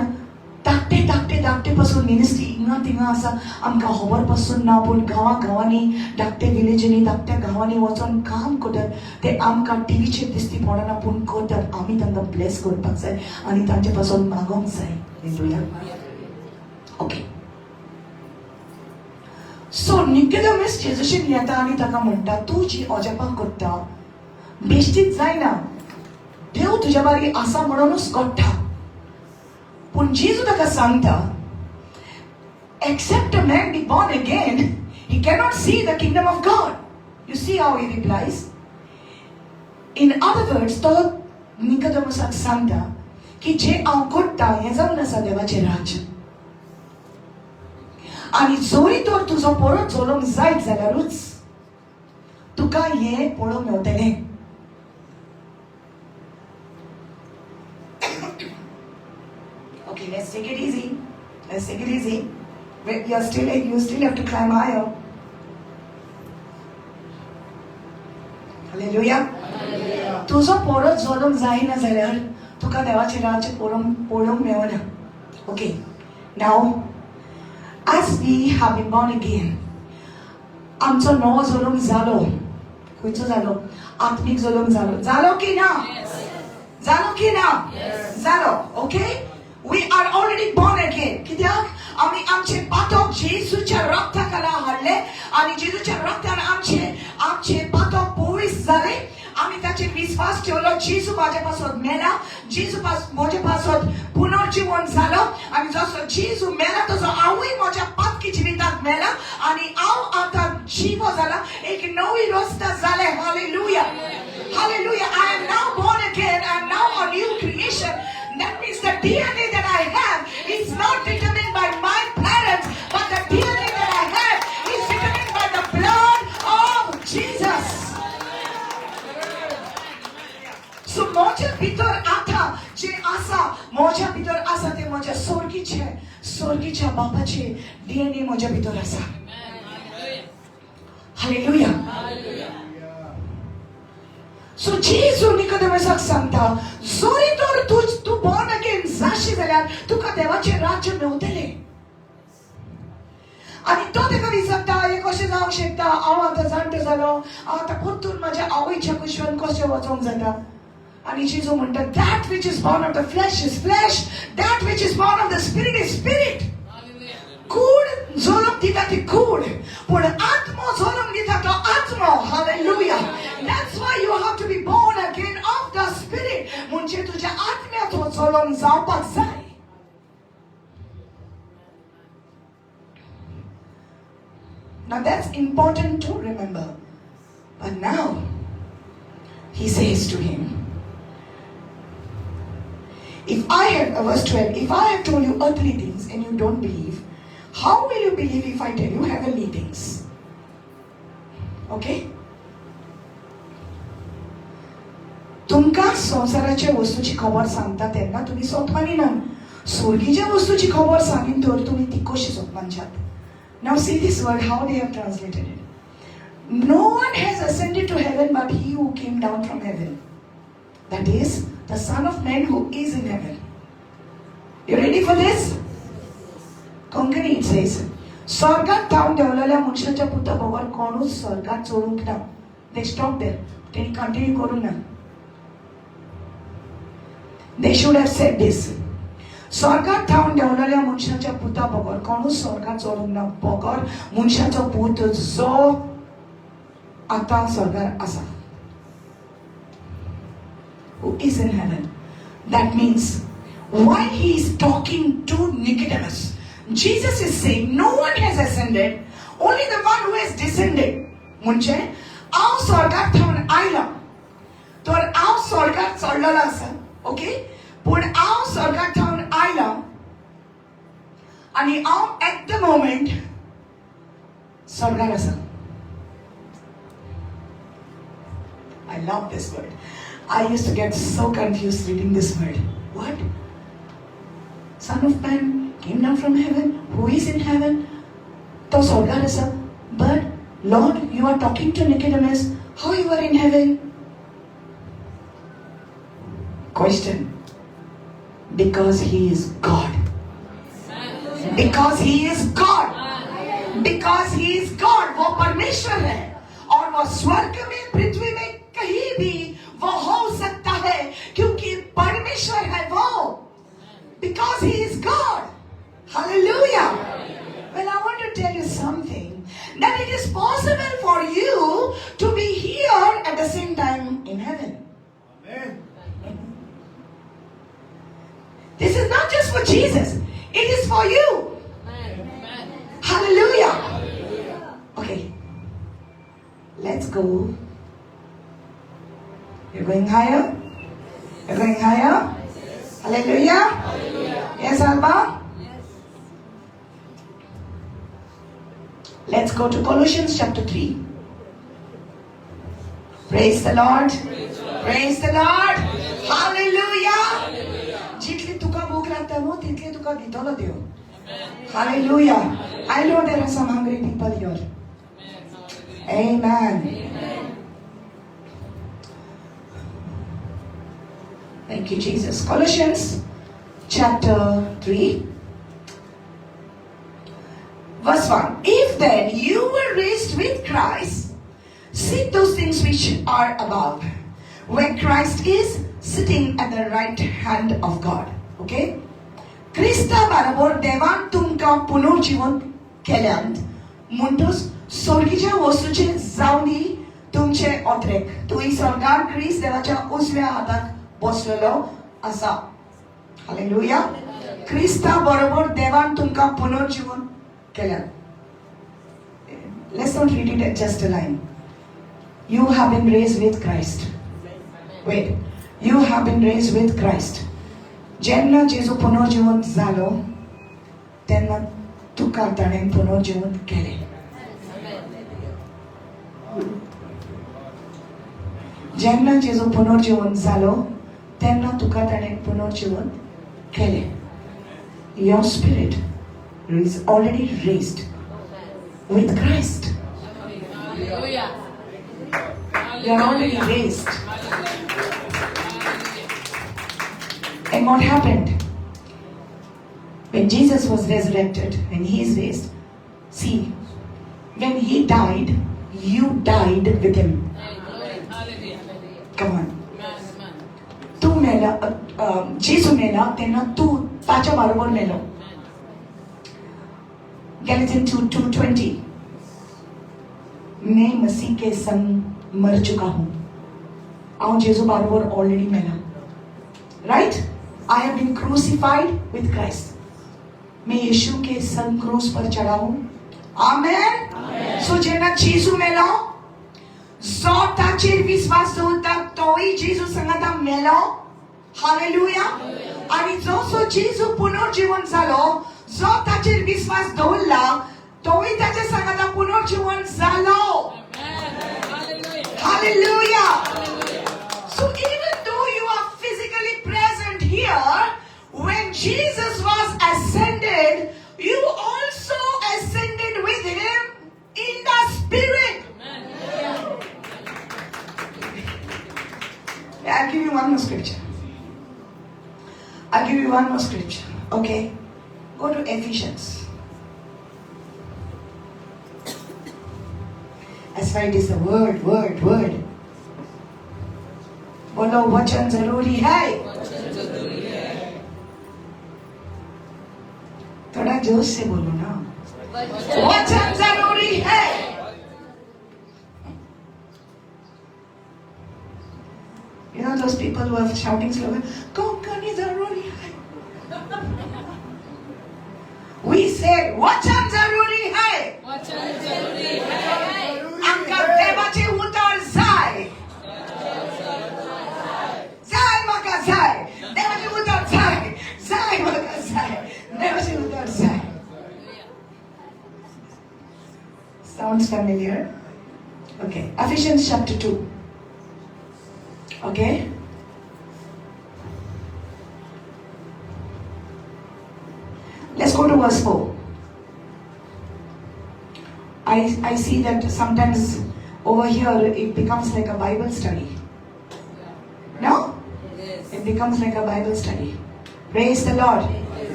धाकटे धाकटे धाकटे पासून ministry हिंगा थिंगा आसा, आमकां खबर पासून ना, पूण गांवा गांवांनी, धाकटे विलेजींनी, धाकट्या गांवांनी वचोन काम करतात. ते आमकां टिवीचेर दिसती पडना, पूण करतात. आमी तांकां ब्लेस करपाक जाय आनी तांचे पासून मागोंक जाय. ओके, सो निकोदेमस जेजूशीन येता आनी ताका म्हणटा, तूं जी अजापां करता बेश्टीच जायना, देव तुज्या बारी आसा म्हणूनच घडटा. पूण जेजू ताका सांगता, except a man be born again, he cannot see the kingdom of God. You see how he replies? In other words, तो निकोदेमसाक सांगता की जे हांव करता हें जावन आसा देवाचें राज्य, आनी जरी तर तुजो परत जल्म जायत जाल्यारूच तुका हें पळोवंक मेवतलें. Okay, let's take it easy. Let's take it easy. Wait, you still have to climb higher. Hallelujah. तुजो परत जल्म जायना जाल्यार तुका देवाचें राज्य पळोवंक मेळना. Okay, now as we have been born again, आमचो नवो जल्म जालो. खंयचो जालो? आत्मीक जल्म जालो. जालो की ना? जालो की ना? जालो. Okay, we are already born again. कित्याक आमी आमचे पातक जेजूच्या रक्ता खाला हाडले आनी जेजूच्या रक्तान आमचे आमचे पातक पयस जाले. आमी ताचेर विस्वास ठेवलो, जेजू म्हाज्या पासत मेला, जेजू म्हज्या पासत पुनर्जीवन जालो, आनी जसो जेजू मेला तसो हांवूय म्हज्या पातकी जिविताक मेला आनी हांव आतां जिवो जाला, एक नवी रस्ता जाले. Hallelujah, hallelujah. I am now born again. I am now a new creation. That means the DNA that I have is not determined by my parents, but the DNA that I have is determined by the blood of Jesus. So म्हज्या भितर आतां जे आसा, म्हज्या भितर आसा ते म्हज्या स्वर्गीचे, स्वर्गीच्या बापाचे DNA म्हज्या भितर आसा. हालेलुया. सो जेजू निकोदेमसाक सांगता, जरी तर तूं तूं बॉर्न अगेन जाशी जाल्यार तुका देवाचें राज्य मेवतलें. आनी तो ताका विचारता, हें कशें जावंक शकता? हांव आतां जाणटो जालो, हांव आतां परतून म्हाज्या आवयच्या कुशवान कशें वचोंक जाता? आनी जेजू म्हणटा, that which is born of the flesh is flesh, that which is born of the spirit is spirit. कूड जल्म दिता ती कूड, पूण आत्मो जल्म दिता तो आत्मो. Hallelujah. That's why you have to be born again of the spirit. म्हणजे तुझ्या आत्म्याचो जल्म जावपाक जाय. Now that's important to remember. But now he says to him, if I have, verse 12, if I have told you earthly things and you don't believe, how will you believe if I tell you heavenly things? Okay? तुमकां संवसाराच्या वस्तूची खबर सांगता तेन्ना तुमी सोत मानिनात, स्वर्गीच्या वस्तूची खबर सांगीन तर तुमी ती कशी सोत मानशात? Now see this word, how they have translated it. No one has ascended to heaven but he who came down from heaven. That is, the Son of Man who is in heaven. You ready for this? Konkani it says, स्वर्गात थावन देंवलेल्या मनशाच्या पुता बगर कोणूच स्वर्गात चडूंक ना. They stop there. तेणी continue करूंक ना. They should have said this. स्वर्गात थावन देंवलेल्या मनशाच्या पुता बगर कोणूच स्वर्गात चडूंक ना, बगर मनशाचो पूत जो आतां स्वर्गार आसा, who is in heaven. That means while he is talking to Nicodemus, Jesus is saying no one has ascended, only the one who has descended. म्हणजे हांव स्वर्गार थावन आयला, तर हांव स्वर्गार चडलेलो आसा, ओके, पूण हांव स्वर्गार थावन आयला आनी हांव एट the moment स्वर्गार आसा. I love this word. I used to get so confused reading this word. What? Son of Man came down from heaven. Who is in heaven? तो स्वर्गार आसा. But Lord, you are talking to Nicodemus. How you are in heaven? Question. Because he is God. Because he is God. Because he is God. वो परमेश्वर है और वो स्वर्ग में, पृथ्वी में कहीं भी वो हो सकता है, क्योंकि परमेश्वर है वो. Because he is God. Hallelujah. Well, I want to tell you something, that it is possible for you to be here at the same time in heaven. Amen. This is not just for Jesus. It is for you. Hallelujah. Okay. Let's go. You're going higher? You're going higher? Hallelujah. Yes, Alba? Let's go to Colossians chapter 3. Praise the Lord. Praise the Lord. Hallelujah. जितली तुका भूक लागता न्हू तितली तुका दितलो देव. Hallelujah. I know there are some hungry people here. Amen. Thank you, Jesus. Colossians chapter 3, verse 1. If then you were raised with Christ, seek those things which are above, where Christ is sitting at the right hand of God. Okay? क्रिस्ता बरोबर देवान तुमकां पुनर्जीवन केल्यात म्हणटूच स्वर्गीच्या वस्तूचे जावनी तुमचे ओत्रेक. तुवें स्वर्गार क्रिस्त देवाच्या उजव्या हाताक बसलेलो आसा. हालेलुया. क्रिस्ता बरोबर देवान तुमकां पुनर्जीवन केल्यात. Let's not read it at just a line. You have been raised with Christ. Wait. You have been raised with Christ. जेन्ना जेजू पुनर्जीवन जालो तेन्ना तुका ताणें पुनर्जीवन केलें. जेन्ना जेजू पुनर्जीवन जालो तेन्ना तुका ताणें पुनर्जीवन केलें. Your spirit is already raised with Christ. You are already raised. And what happened? When Jesus was resurrected and he is raised, see, when he died, you died with him. Come on. तू मेला, जेजू मेला तेन्ना तूं ताच्या बरोबर मेलो. Galatians 2:20. मैं मसीह के संग मर चुका हूं. हांव जेजू बरोबर ऑलरेडी मेला. Right? I have been crucified with Christ. मैं यीशु के संग क्रूस पर चढ़ा हूं. आमेन. सो जेन्ना जेजू मेलो, जो ताचेर विस्वास दवरता तोय जेजू संगाता मेलो. हालेलुया. आनी जसो जेजू पुनर्जीवन जालो, जो ताचेर विस्वास दवरला तोय ताच्या संगाता पुनर्जीवन जालो. Hallelujah. So even though you are physically present here, when Jesus was ascended, you also ascended with him in the spirit. I'll give you one more scripture. I'll give you one more scripture. Okay? Go to Ephesians. That's why it is the word, word, word. बोलो वचन जरूरी है. थोड़ा जोश से बोलो ना. वचन जरूरी है. You know those people who are shouting slogan, Konkani zaruri hai. We said, Vachan zaruri hai. आमकां देवाचे उतर जाय. जाय म्हाका जाय. देवाचे उतर जाय. जाय म्हाका जाय. देवाचे उतर जाय. Sounds familiar? Okay. Ephesians chapter 2. Okay? Let's go to verse 4. I see that sometimes over here it becomes like a Bible study. No? Yes. It becomes like a Bible study. Praise the Lord.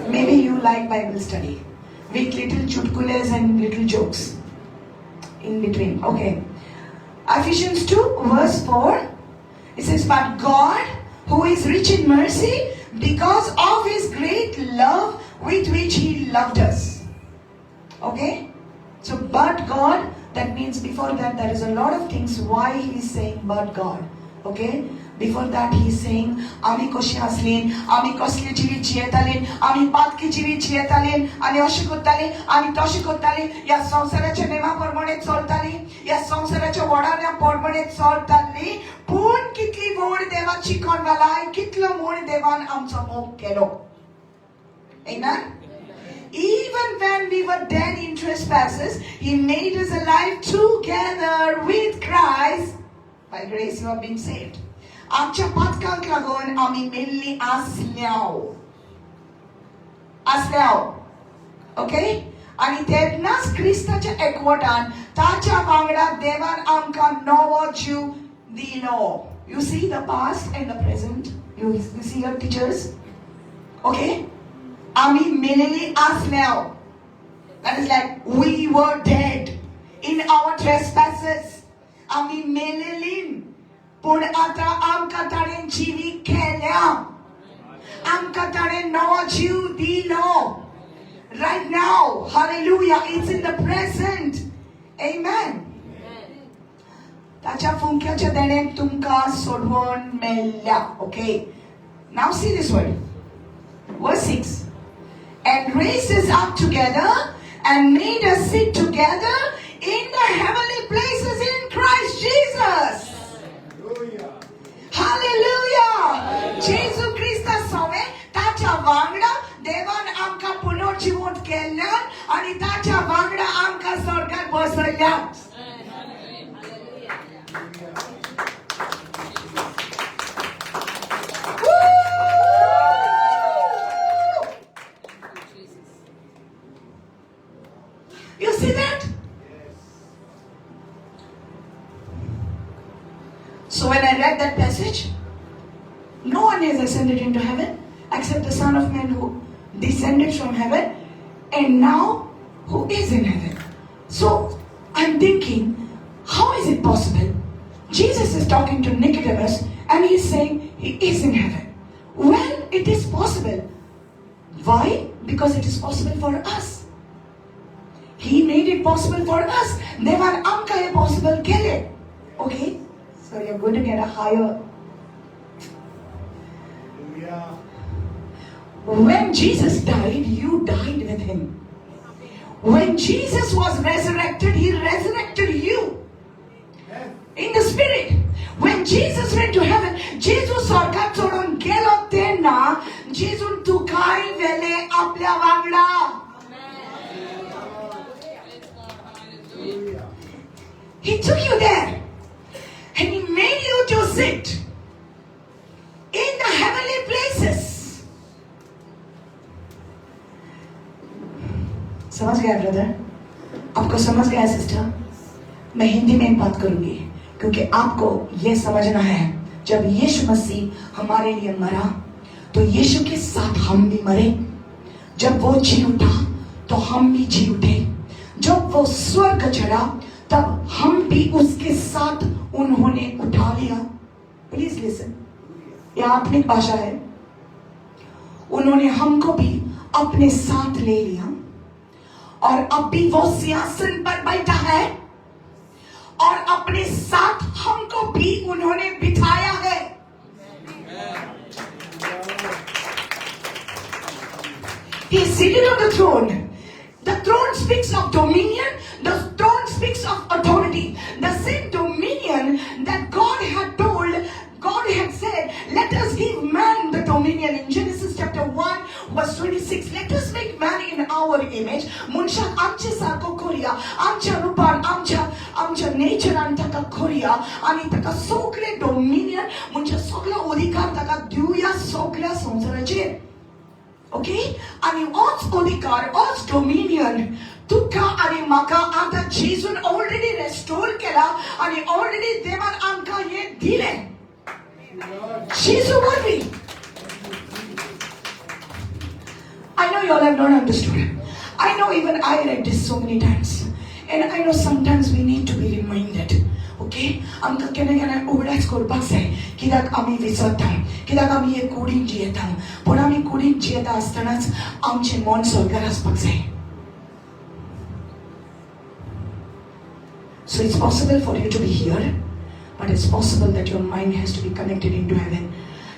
Maybe you like Bible study with little chutkules and little jokes in between. Okay. Ephesians 2 verse 4. It says, "But God, who is rich in mercy, because of his great love with which he loved us." Okay? So, but God, that means before that there is a lot of things why he is saying but God. Okay? Before that he is saying, आमी कशी आसलीं, आमी कसले जिवीत जियेतालीं, आमी पातकी जिवीत जियेतालीं, आनी अशें करतालीं, आनी तशें करतालीं, ह्या संवसाराच्या नेमा प्रमाणे चलतालीं, ह्या संवसाराच्या वडाण्या प्रमाणे चलतालीं, पूण कितली व्हड देवाची कनवालाय, कितलो व्हड देवान आमचो मोग केलो. Amen? Even when we were dead in trespasses, He made us alive together with Christ. By grace you have been saved. आमच्या पातकांक लागून आमी मेल्ली आसल्याव आसल्याव, ओके, आनी तेन्नाच क्रिस्ताच्या एकवटान ताच्या वांगडा देवान आमकां नवो जीव दिलो. You see the past and the present. You see your teachers, okay? आमी मेलेली आसल्याव. That is like we were dead in our trespasses. आमी मेलेली, पूण आतां आमकां ताणें जिवी केल्या, आमकां ताणें नवो जीव दिलो. Right now, hallelujah, it's in the present. Amen. ताच्या फुंक्याच्या देण्याक तुमकां सोडवण मेळ्ळ्या. Okay, now see this word, verse 6. "And raised us up together and made us sit together in the heavenly places in Christ Jesus." Hallelujah. Hallelujah! जेजू क्रिस्ता सोवे ताच्या वांगडा देवान आमकां पुनर्जिवंत केल्ल्यान आनी ताच्या वांगडा आमकां स्वर्गात बसयल्यात. Woo! Jesus. You see that? Yes. So when I read that passage, no one has ascended into heaven except the Son of Man who descended from heaven and now who is in heaven. So I'm thinking, how is it possible? Jesus is talking to Nicodemus and he's saying he is in heaven. Well, it is possible. Why? Because it is possible for us. He made it possible for us. देवान आमकां हें possible केलें. Okay? So you're going to get a higher. Hallelujah. When Jesus died, you died with him. When Jesus was resurrected, he resurrected you Amen. In the spirit. When Jesus went to heaven, जेजू स्वर्गात चडून गेलो तेन्ना जेजून तुकाय व्हेले आपल्या वांगडा. Hallelujah. He took you there and he made you to sit in the heavenly places. समझ गया ब्रदर? आपको समझ गया सिस्टर? मैं हिंदी में बात करूंगी क्योंकि आपको यह समझना है, जब यीशु मसीह हमारे लिए मरा तो यीशु के साथ हम भी मरे। जब वो जी उठा तो हम भी जी उठे। जब वो स्वर्ग चढ़ा तब हम भी उसके साथ उन्होंने उठा लिया। Please listen, यह आत्मिक भाषा है। उन्होंने हमको भी अपने साथ ले लिया और अब भी वो सिंहासन पर बैठा है और अपने साथ हमको भी उन्होंने बिठाया है। seated on the throne. The throne speaks of dominion. The throne speaks of authority. The same dominion that God had told, God had said, let us give man the dominion. In Genesis chapter 1 verse 26, let us make man in our image. मनशाक आमचे सारको करुया, आमच्या रुपान, आमच्या आमच्या नेचरान ताका करुया आनी ताका सगळे डोमिनियन म्हणजे सगळो अधिकार ताका दिवया सगळ्या संवसाराचेर. ओके, आनी होच अधिकार, होच डोमिनियन तुका आनी म्हाका आतां जेजून ऑलरेडी रेस्टोर केला आनी ऑलरेडी देवान आमकां हें दिलें जेजू वरवीं. I know you all have not understood. I know even I read this so many times. And I know sometimes we need to be reminded. Okay? आमकां केन्ना केन्ना उगडास करपाक जाय, कित्याक आमी विसरता, कित्याक आमी हे कुडीन जियेता. पूण आमी कुडीन जियेता आसतनाच आमचें मन स्वर्गार आसपाक जाय. So it's possible for you to be here, but it's possible that your mind has to be connected into heaven.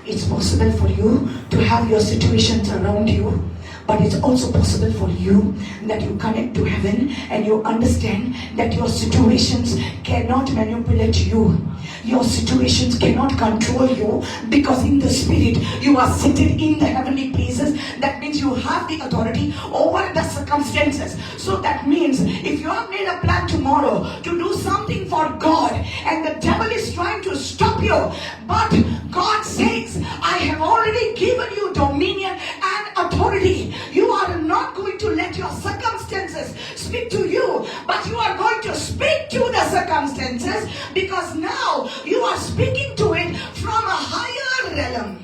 It's possible for you to have your situations around you, but it's also possible for you that you connect to heaven and you understand that your situations cannot manipulate you. Your situations cannot control you, because in the spirit you are seated in the heavenly places. That means you have the authority over the circumstances. So that means if you have made a plan tomorrow to do something for God and the devil is trying to stop you, but God says, I have already given you dominion and authority. You are not going to let your circumstances speak to you, but you are going to speak to the circumstances, because now you are speaking to it from a higher realm.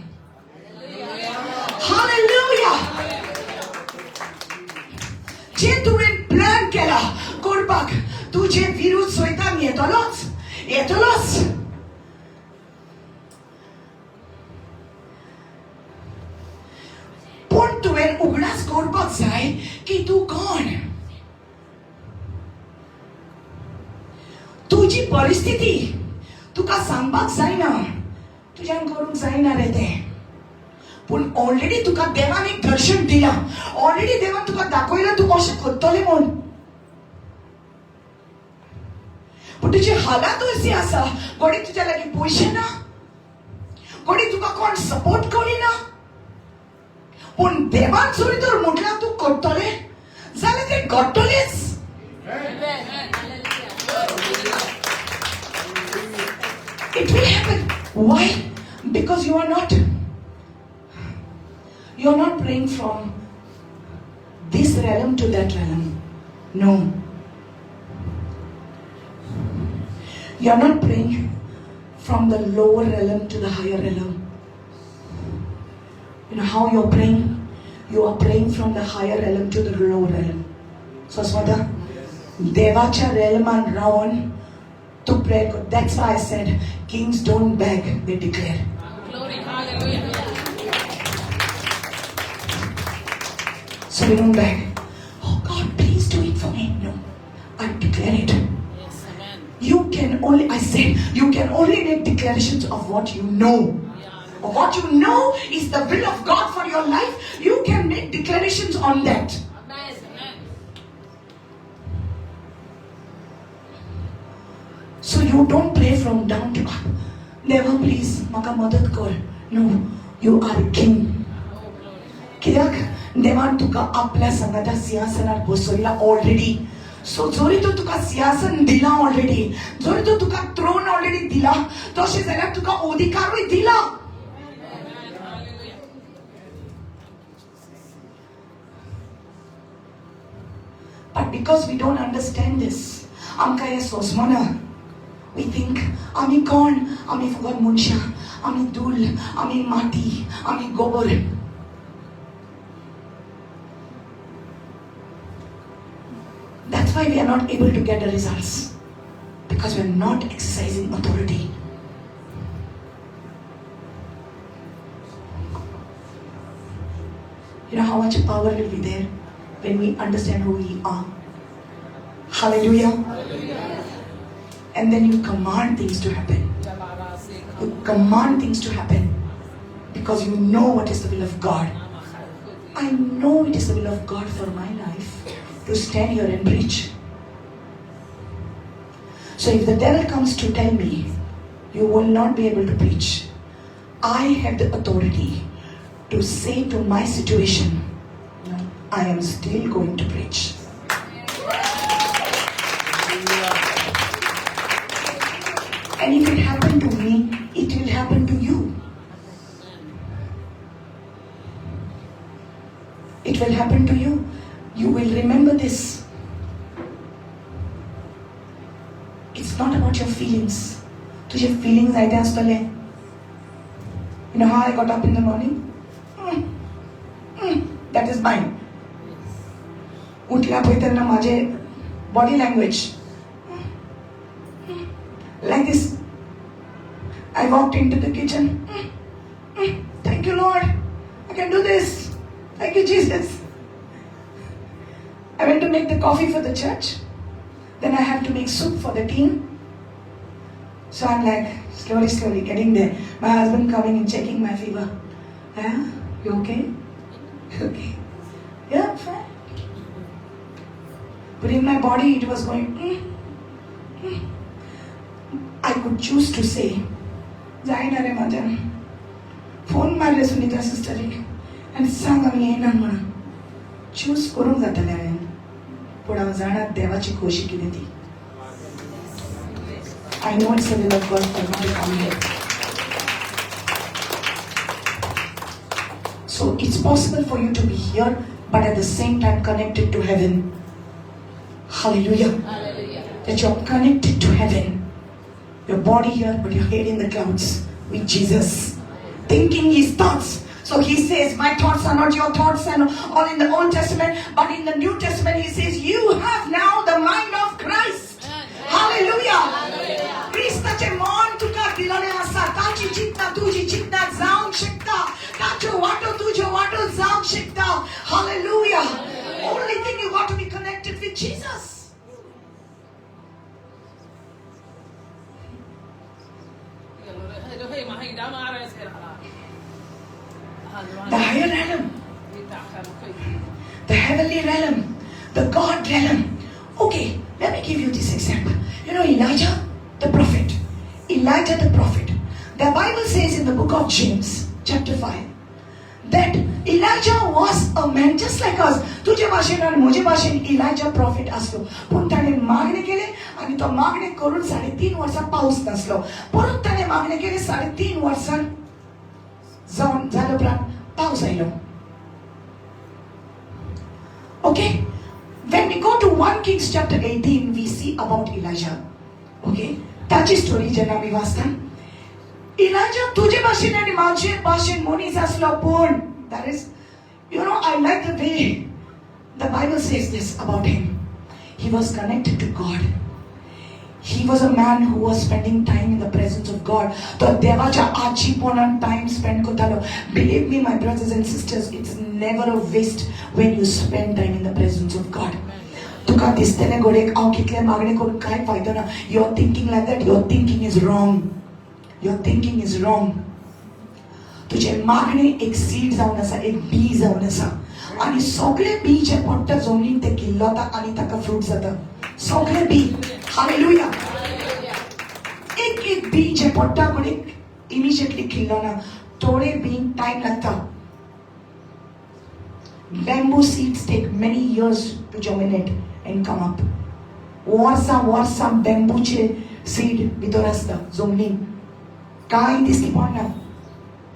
Hallelujah. जे तुवें plan केला करपाक, तुजे विरुद्ध सैतान येतलोच येतलोच. पूण तुवें उगडास करपाक जाय की तूं कोण, तुजी परिस्थिती तुका सांगपाक जायना, तुज्यान करूंक जायना रे तें. पूण ऑलरेडी तुका देवान एक दर्शन दिलां, ऑलरेडी देवान तुका दाखयलां तूं अशें करतलें म्हूण. पूण तुजी हालात अशी आसा, घडये तुज्या लागीं पयशे ना, घडये तुका कोण सपोर्ट करिना, पूण देवान जरी तर म्हटलां तूं करतलें जाल्यार तें घडटलेंच. It will happen. Why? Because you are not praying from this realm to that realm. No. You are not praying from the lower realm to the higher realm. You know how you're praying? You are praying from the higher realm to the lower realm. So, Swada, देवाच्या realman रावन to pray. That's why I said, kings don't beg, they declare. Glory, hallelujah. So we don't beg. Oh God, please do it for me. No, I declare it. Yes, amen. You can only, I said, you can only make declarations of what you know. Yeah. Of what you know is the will of God for your life. You can make declarations on that. Amen. Amen. So you don't pray from down to up. Never, please, maka मदत कर. No, you are king. Oh, glory. कित्याक देवान तुका आपल्या सांगाता सिंहासनार बसयला already. So जरी तो तुका सिंहासन दिला ऑलरेडी, जरी तो तुका थ्रोन ऑलरेडी दिला, तशें जाल्यार तुका अधिकारूय दिला. Amen. Hallelujah. But because we don't understand this, आमकां हें सोंसमना. We think आमी कोण, आमी फकत मनशां, आमी धूल, आमी माती, आमी गोबर. That's why we are not able to get the results, because we are not exercising authority. You know how much power will be there when we understand who we are. Hallelujah. And then you command things to happen. You command things to happen because you know what is the will of God. I know it is the will of God for my life to stand here and preach. So if the devil comes to tell me, you will not be able to preach, I have the authority to say to my situation, I am still going to preach. And if it happened to me, it will happen to you. It will happen to you. You will remember this. It's not about your feelings. तुझे feelings आयते आसतले. You know how I got up in the morning? That is mine. उठल्या पळय तेन्ना माझे body language like this. I walked into the kitchen. Thank you, Lord. I can do this. Thank you, Jesus. I went to make the coffee for the church. Then I have to make soup for the team. So I'm like, slowly, slowly getting there. My husband coming and checking my fever. Yeah, you okay? Okay. Yeah, fine. But in my body, it was going, I could choose to say, जायना रे म्हाज्यान. Phone मारले सुनीता सिस्टरीक आनी सांग आमी येयना म्हणून. Choose करूंक जातालें हांवें, पूण हांव जाणा देवाची खोशी कितें ती. I know it's the will of God for me to come here. So it's possible for you to be here, but at the same time connected to heaven. Hallelujah. Hallelujah. That you're connected to heaven. Your body here, but your head in the clouds with Jesus. Thinking his thoughts. So he says, my thoughts are not your thoughts, and all in the Old Testament, but in the New Testament he says, you have now the mind of Christ. Hallelujah. क्रिस्ताचे मन तुका दिलेलें आसा. ताची चिंतना तुजी चिंतना जावंक शकता. ताच्यो वाटो तुज्यो वाटो जावंक शकता. Hallelujah. Only thing, you got to be connected with Jesus. The higher realm, the heavenly realm, the God realm. Okay, let me give you this example. You know Elijah the prophet. Elijah the prophet. The Bible says in the book of James, chapter 5, that Elijah was a man just like us. तुझे भाशेन आनी म्हजे भाशेन Elijah prophet आसलो. पूण ताणें मागणें केलें आनी तो मागणें करून 3.5 वर्सां पावस नासलो. परत ताणें मागणें केलें, 3.5 वर्सां जावन जाले उपरांत पावस आयलो. Okay, when we go to 1 Kings chapter 18, we see about Elijah. Okay, ताची स्टोरी जेन्ना आमी वाचता, Elijah तुजे भाशेन आनी म्हाजे भाशेन मनीस आसलो. पूण that is, you know, I like the way the Bible says this about him. He was connected to God. He was a man who was spending time in the presence of God. तो देवाच्या आचीपणान time spend करतालो. Believe me, my brothers and sisters, it's never a waste when you spend time in the presence of God. तुका दिसतलें घडयेक हांव कितलें मागणें करून कांय फायदो ना. You are thinking like that, your thinking is wrong. Your thinking is wrong. तुजें मागणें एक सीड जावन आसा, एक बी जावन आसा, आनी सगळे बी जे पडटा जमनीन ते किल्लता आनी ताका फ्रूट जाता. सगळे बी. हालेलुया. एक एक बी जे पडटा घडयेक इमिजिएटली किल्लना, थोडे बी टायम लागता. Bamboo seeds take many years to germinate and come up. वर्सां वर्सां बॅम्बूचे सीड भितर आसता जमनीन, कांय दिसती पडना.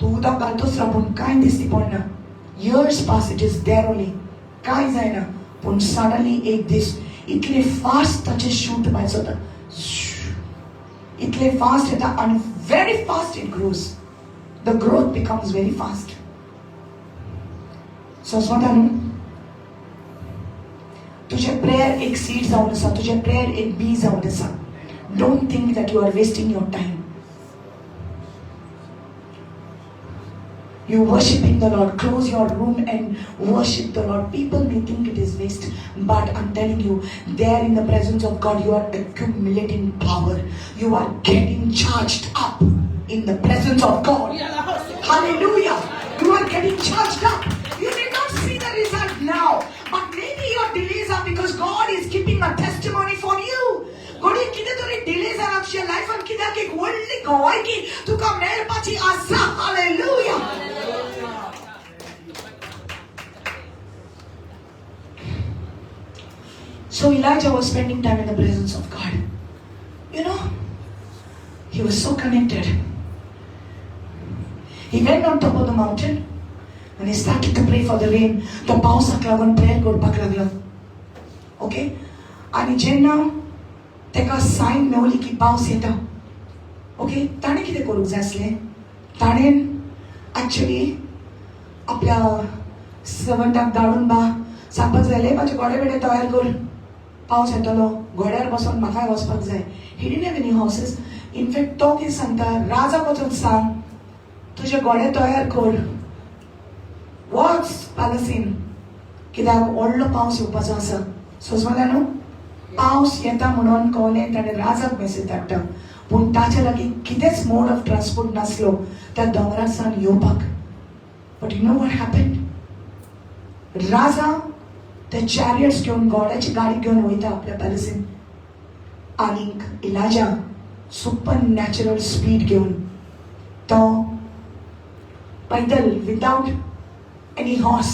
तूं उदक घालतोच राव पूण कांय दिसती पडना. Years pass, it is there only, कांय जायना. पूण सडनली एक दीस इतले फास्ट ताचे शूट भायर सरता, इतले फास्ट येता आनी very fast it grows. The growth becomes very fast. सोंसता न्हू? तुजें प्रेयर एक सीड जावन आसा, तुजें प्रेयर एक बी जावन आसा. Don't think that you are wasting your time. You worshiping the Lord. Close your room and worship the Lord. People may think it is waste, but I'm telling you, there in the presence of God, you are accumulating power. You are getting charged up in the presence of God. Hallelujah. You are getting charged up. You may not see God is keeping a testimony for you. घडये कितें तरी delay जाला तुज्या लायफान, कित्याक एक व्हडली गवायकी तुका मेळपाची आसा. Hallelujah. So Elijah was spending time in the presence of God. You know, he was so connected. He went on top of the mountain and he started to pray for the rain. तो पावसाक लागून prayer करपाक लागलो. Okay, आनी जेन्ना ताका sign मेवली की पावस येता, ओके, ताणें कितें करूंक जाय आसलें, ताणें एक्चुली आपल्या सर्वंटाक धाडून बा सांगपाक जाय, "ले म्हाजे घोडे बिडे तयार कर, पावस येतलो, घोड्यार बसोन म्हाकाय वचपाक जाय." He didn't have any horses. In fact तो कितें सांगता, राजाक वचून सांग तुजे घोडे तयार कर, वच पॅलसीन, कित्याक व्हडलो पावस येवपाचो आसा. सोजमला न्हू, पावस येता म्हणून कळलें, ताणें राजाक मेसेज धाडटा, पूण ताच्या लागीं कितेंच मोड ऑफ ट्रान्सपोर्ट नासलो त्या दोंगरार सावन येवपाक. But you know what happen? राजा ते चॅरियट्स घेवन, घोड्याची गाडी घेवन वयता आपल्या पॅलसीन, आनीक इलाजा सुपर नॅचरल स्पीड घेवन तो पैदल, विदाउट एनी हॉर्स,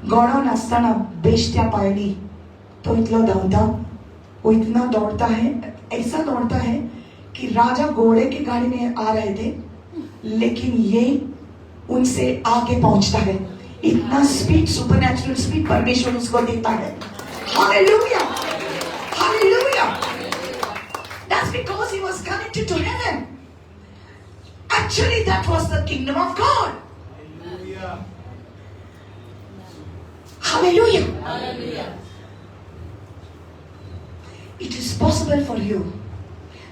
घोडो नासतना बेश्ट्या पायांनी तो इतलो धांवता. वो इतना दौड़ता है, ऐसा दौड़ता है कि राजा घोड़े की गाड़ी में आ रहे थे, लेकिन ये उनसे आगे पहुंचता है. इतना स्पीड, सुपर नेचुरल स्पीड परमेश्वर उसको देता है. Hallelujah, hallelujah. That's because he was connected to heaven. Actually, that was the kingdom of God. Hallelujah. Hallelujah. Hallelujah. It is possible for you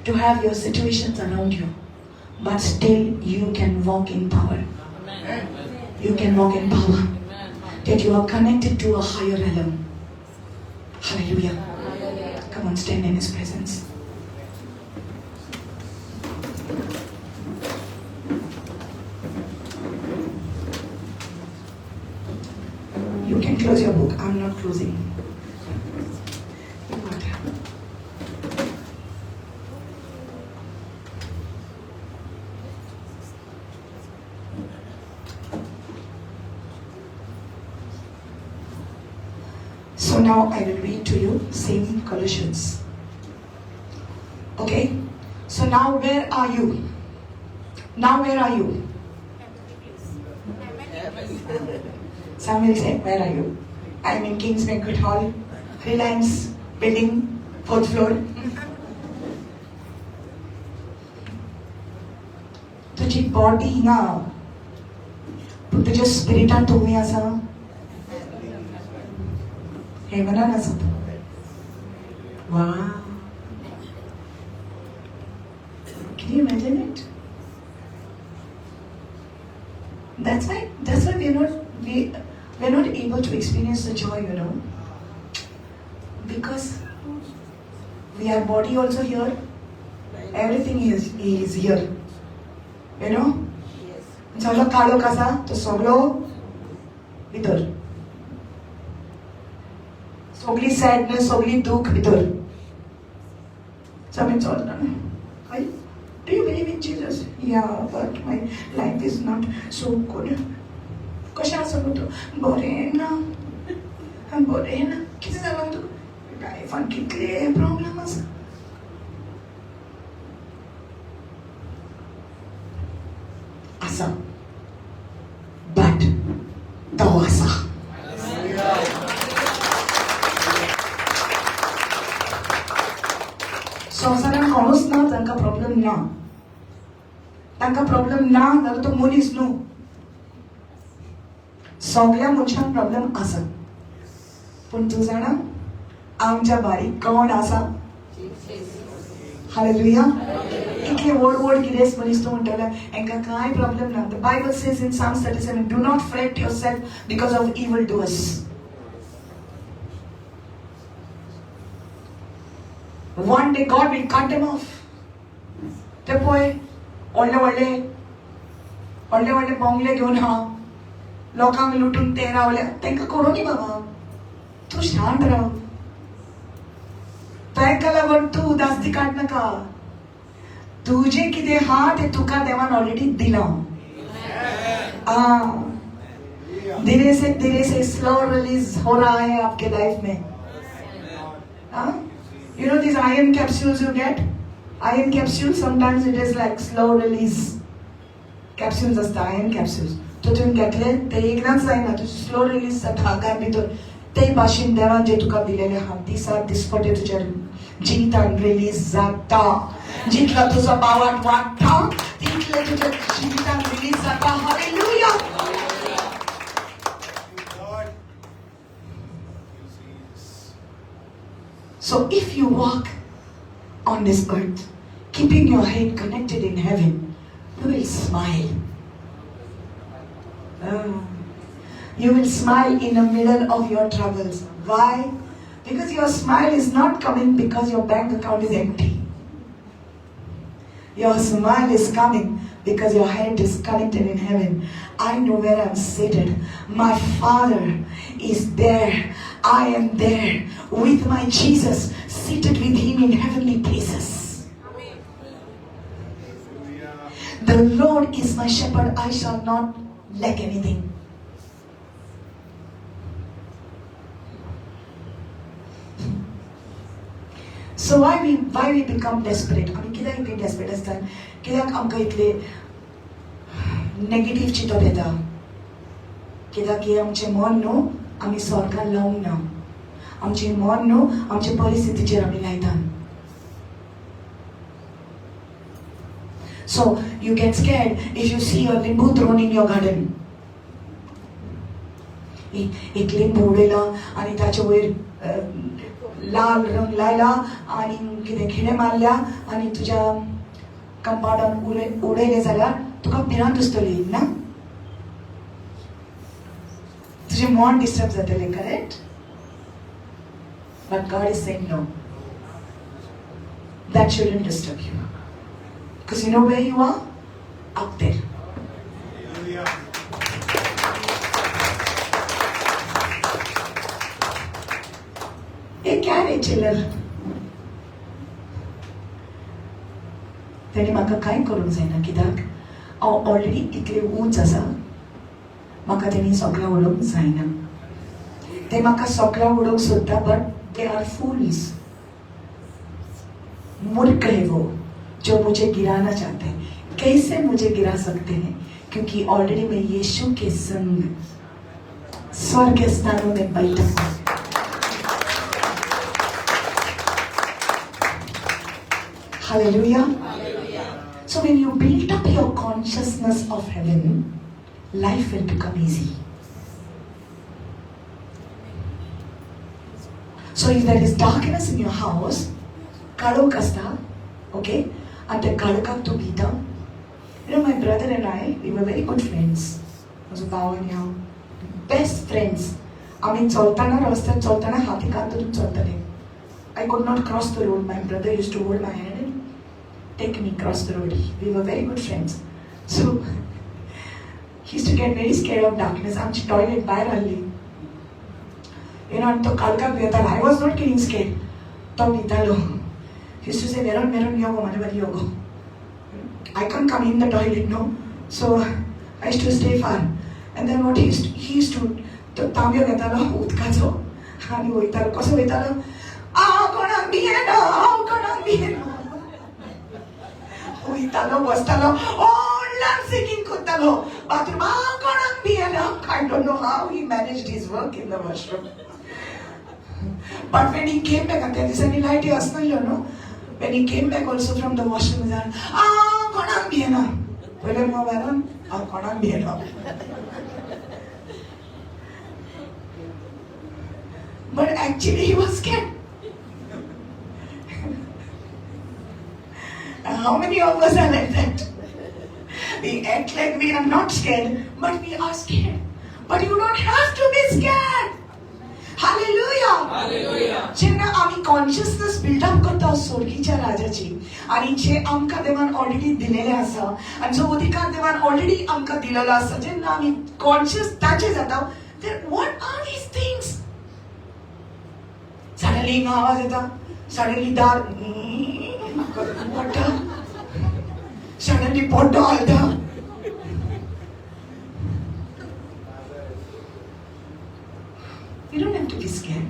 to have your situations around you, but still you can walk in power. Amen. You can walk in power. Amen. That you are connected to a higher realm. Hallelujah. Hallelujah. Come on, stand in His presence. You can close your book. I'm not closing. You got it. So now I will read to you same Colossians. Okay? So now where are you? Now where are you? Some will say, "Where are you?" I'm in King's Banquet Hall, Reliance building, fourth floor. तुजी body हिंगा, पूण तुज्या स्पिरिटान तूं खंय आसा? हेवनान आसा तूं. वा. Can you imagine it? That's why we're not able to experience the joy. Because we are body also here, everything is here. You know? सगळो काळोख आसा तो सगळो भितर, सगळी सॅडनेस, सगळी दुःख भितर. So चलता. I Do you believe in Jesus? Yeah, but my life is not so good. कशें आसा गो तूं? बरें ना, बरें ना. कितें जालां तुका? लायफान कितले प्रॉब्लम आसा. आसा, बट तो आसा. संवसारान कोणूच ना तांकां प्रॉब्लम ना. तांकां प्रॉब्लम ना जाल्यार तो मनीस न्हू. सगळ्या मनशांक प्रॉब्लम आसा, पूण तूं जाणा आमच्या बारीक कोण आसा? हालेलुया. इतले व्हड व्हड गिरेस्त मनीस, तूं म्हणटलो हांकां कांय प्रॉब्लम ना. The Bible says in Psalms 37, "Do not fret yourself because of evil doers." One day God will cut them off. ते पळय, व्हडले व्हडले व्हडले व्हडले बंगले घेवन हा, लोकांक लुटून ते रावले, तांकां करूं न्ही बाबा. तूं शांत राव. ताका लागून तूं उदासती काड नाका. तुजें कितें आहा तें तुका देवान ऑलरेडी दिलां. धीरे से स्लो रिलीज हो रहा है आपके लाइफ में. You know these iron capsules you get? Iron capsules, sometimes it is like slow release capsules आसता, आयर्न कॅप्स्युल्स. तो तुवें घेतले ते एकदांच जायना, तुजें स्लो रिलीज जाता आंगार भितर. ते भाशेन देवान जे तुका दिलेले आहा दिसा दिसपटे तुज्या जिवितान रिलीज जाता. जितलो तुजो बावाट वाडटा तितले तुज्या जिवितान रिलीज जाता. Hallelujah. So if you walk on this earth, keeping your head connected in heaven, you will smile. You will smile in the middle of your troubles. Why? Because your smile is not coming because your bank account is empty. Your smile is coming because your head is connected in heaven. I know where I'm seated. My Father is there. I am there with my Jesus, seated with him in heavenly places. The Lord is my shepherd, I shall not lack anything. So why we become desperate? आमी कित्याक इतले desperate आसता? कित्याक आमकां इतले negative चिंतप येता? कित्याक की आमचें मन न्हू आमी स्वर्गान लावंक ना. आमचें मन न्हू आमचे परिस्थितीचेर आमी लायता. So you get scared if you see a limbu thrown in your garden. एक लिंबू उडयला आनी ताचे वयर लाल रंग लायला आनी कितें खिणे मारल्या आनी तुज्या कंपाउंडान उडयले जाल्यार तुका भिरांत आसतली ना? तुजें मन डिस्टर्ब जातलें, correct? But God is saying no, that shouldn't disturb you. Because you know where you are? Up there. ये क्या रे चिल्लर? तेणी म्हाका कांय करूंक जायना कित्याक हांव ऑलरेडी इतलें उंच आसा. म्हाका तेणी सगळें उडोवंक जायना. ते म्हाका सगळें उडोवंक सोदता, बट they are fools. मूर्ख है वो जो मुझे गिराना चाहते हैं. कैसे मुझे गिरा सकते हैं? क्योंकि ऑलरेडी मैं यीशु के संग स्वर्ग स्थानों में बैठा हूं. Hallelujah. So when you build up your consciousness of heaven, life will become easy. So if there is darkness in your house, काळोख आसता, okay? आनी त्या काळोखाक तूं भिता. You know, my brother and I, we were very good friends. म्हजो भाव आनी हांव best friends. आमी चलतना रस्त्यार चलतना हातीक हात धरून चलताले. I could not cross the road. My brother used to hold my hand and take me across the road. We were very good friends. So he used to get very scared of darkness. आमची toilet भायर आहली. You know, आनी तो काळखाक भियेतालो. I was not getting scared. तो भितालो. He used to say, Veron, Veron, yogo, म्हजे बरें yogo. I can't come in the toilet, no. So I used to stay far. And then what he used to, तो तांबयो घेतालो उदकाचो आनी वयतालो. कसो वयतालो? हांव कोणाक भियेना, हांव कोणाक भियेना. वयतालो, बसतालो, व्हडल्यान सिंगींग करतालो बाथरूम. हांव कोणाक भियेना. I don't know how he managed his work in the washroom. But when he came back, त्या दिसांनी लायटी आसनासल्यो न्हू. When he came back also from the washroom, हांव कोणाक भियेना. पयलें मोबायलान हांव कोणाक भियेना. But actually he was scared. How many of us are like that? We act like we are not scared, but we are scared. But you don't have to be scared. Hallelujah. Hallelujah. जेन्ना आमी consciousness buildup करता स्वर्गीच्या राजाची आनी जे आमकां देवान already दिलेलें आसा आनी जो अधिकार देवान ऑलरेडी आमकां दिलेलो आसा, जेन्ना आमी कॉन्शियस ताचे जाता, then what are these things? Suddenly हिंगा आवाज येता, सडनली दार पडटा, सडनली पड्डो हालता. You don't have to be scared.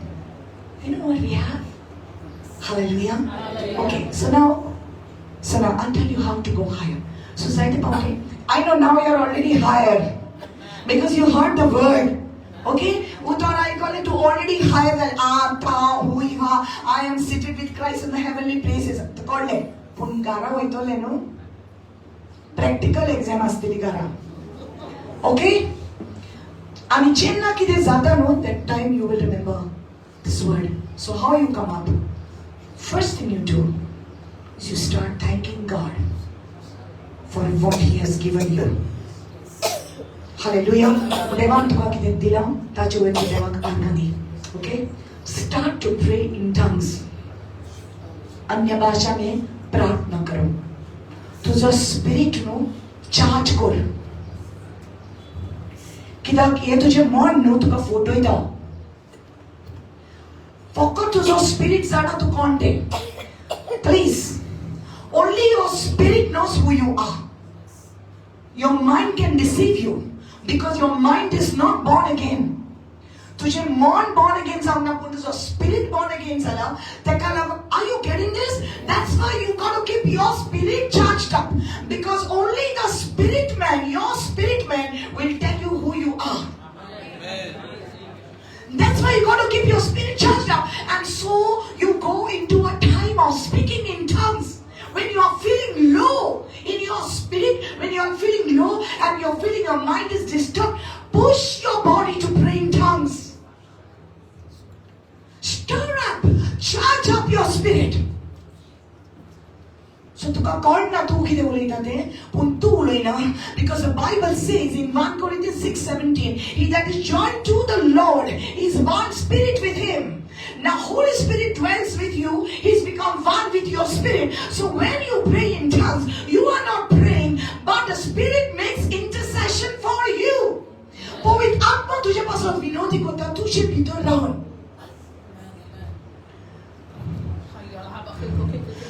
You know what we have? Hallelujah. Okay, so now I'll tell you how to go higher. So Zaita okay, I know now you're already higher because you heard the word. Okay? Uttara I call it to already higher than I am seated with Christ in the heavenly places. कळ्ळें? पूण घरा वयतलें न्हू, practical exam आसतली घरा. Okay? आनी जेन्ना कितें जाता न्हू, that time you will remember this word. So how you come up? First thing you do is you start thanking God for what He has given you. Hallelujah. देवान तुका कितें दिलां ताचे वयर तूं देवाक आर्गां दी. Okay? Start to pray in tongues. अन्य भाशा में प्रार्थना करो. तुजो स्पिरीट न्हू चार्ज कर. कित्याक हें तुजें मन न्हू तुका फोटोयता. फकत तुजो स्पिरीट जाणा तूं कोण तें. Please, only your spirit knows who you are. Your mind can deceive you because your mind is not born again. तुझे मन born again जावंक ना, पूण तुजो spirit born again जाला. तेका लागून, are you getting this? That's why you got to keep your spirit charged up, because only the spirit man, your spirit man will tell you who you are. That's why you got to keep your spirit charged up. And so you go into a time of speaking in tongues. When you are feeling low in your spirit, when you are feeling low and you're feeling your mind is disturbed, push your body to pray in tongues. Stir up, charge up your spirit. So तुका कळना तूं कितें उलयता तें, पूण तूं उलयना, because the Bible says in 1 Corinthians 6:17, he that is joined to the Lord is one spirit with him. Now Holy Spirit dwells with you. He's become one with your spirit. So when you pray in tongues, you are not praying, but the Spirit makes intercession for you. पवित्र आत्मा तुजे पासून विनोदी करता तुजे भितर रावन.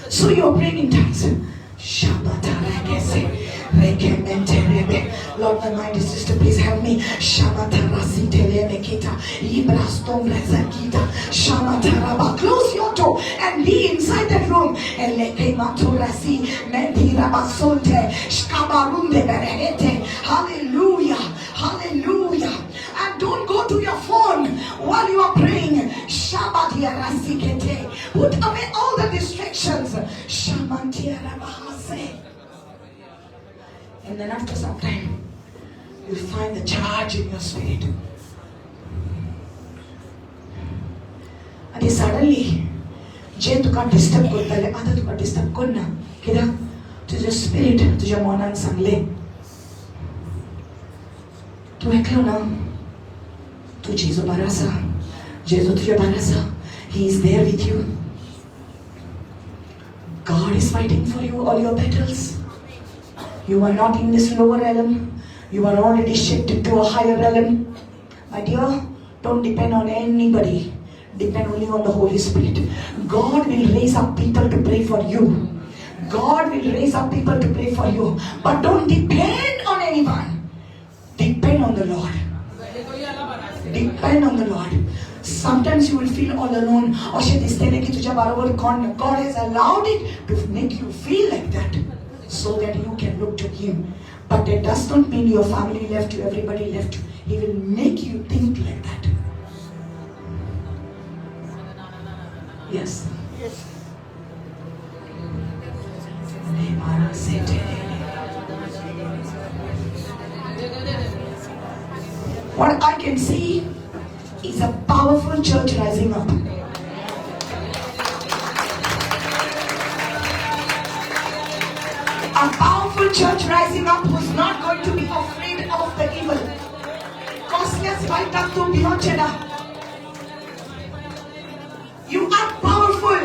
So you're praying in tongues. Lord, my mind is disturbed. Please help me. Close your door and be inside that room. Hallelujah. Hallelujah. And don't go to your phone while you are praying. Put away all the distractions. And then after some time, you'll find the charge in your spirit. And suddenly, जे तुका disturb करताले आतां तुका disturb करना. कित्याक तुजें spirit तुज्या मनान सांगलें, तूं एकलो ना, तूं जेजू बारा आसा, जेजू तुज्या बारा आसा. He is there with you. God is fighting for you all your battles. You are not in this lower realm. You are already shifted to a higher realm. My dear, don't depend on anybody. Depend only on the Holy Spirit. God will raise up people to pray for you. God will raise up people to pray for you. But don't depend on anyone. Depend on the Lord. Depend on the Lord. Sometimes you will feel all alone. अशें दिसतलें की तुज्या बरोबर कोण. God has allowed it to make you feel like that, so that you can look to Him. But that does not mean your family left you, everybody left you. He will make you think like that. Yes. Yes. What I can see is a powerful church rising up. A powerful church rising up who's not going to be afraid of the evil. Costless fight up to beyond. You are powerful.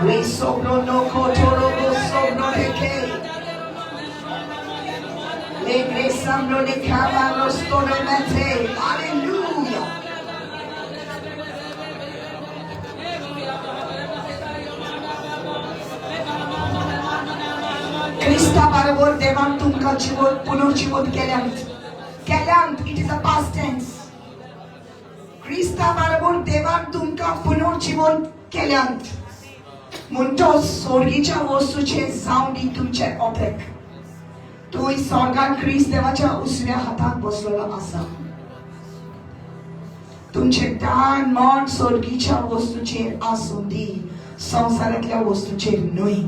Resobro no kotorobo sobro de ke. Legre sambro de kama rostore mate. Hallelujah. क्रिस्ता बरोबर देवान तुमकां जिवन पुनर्जिवन केल्यांत केल्यांत. It is a past tense. क्रिस्ता बरोबर देवान तुमकां पुनर्जिवन केल्यांत म्हणटो सोर्गीच्या वस्तूचे जावन दी तुमचे ओपेक. तूं स्वर्गान क्रिस्त देवाच्या उसव्या हाताक बसलेलो आसा. तुमचे दान मन सोर्गीच्या वस्तूचेर आसूं दी, संवसारांतल्या वस्तूचेर न्हय.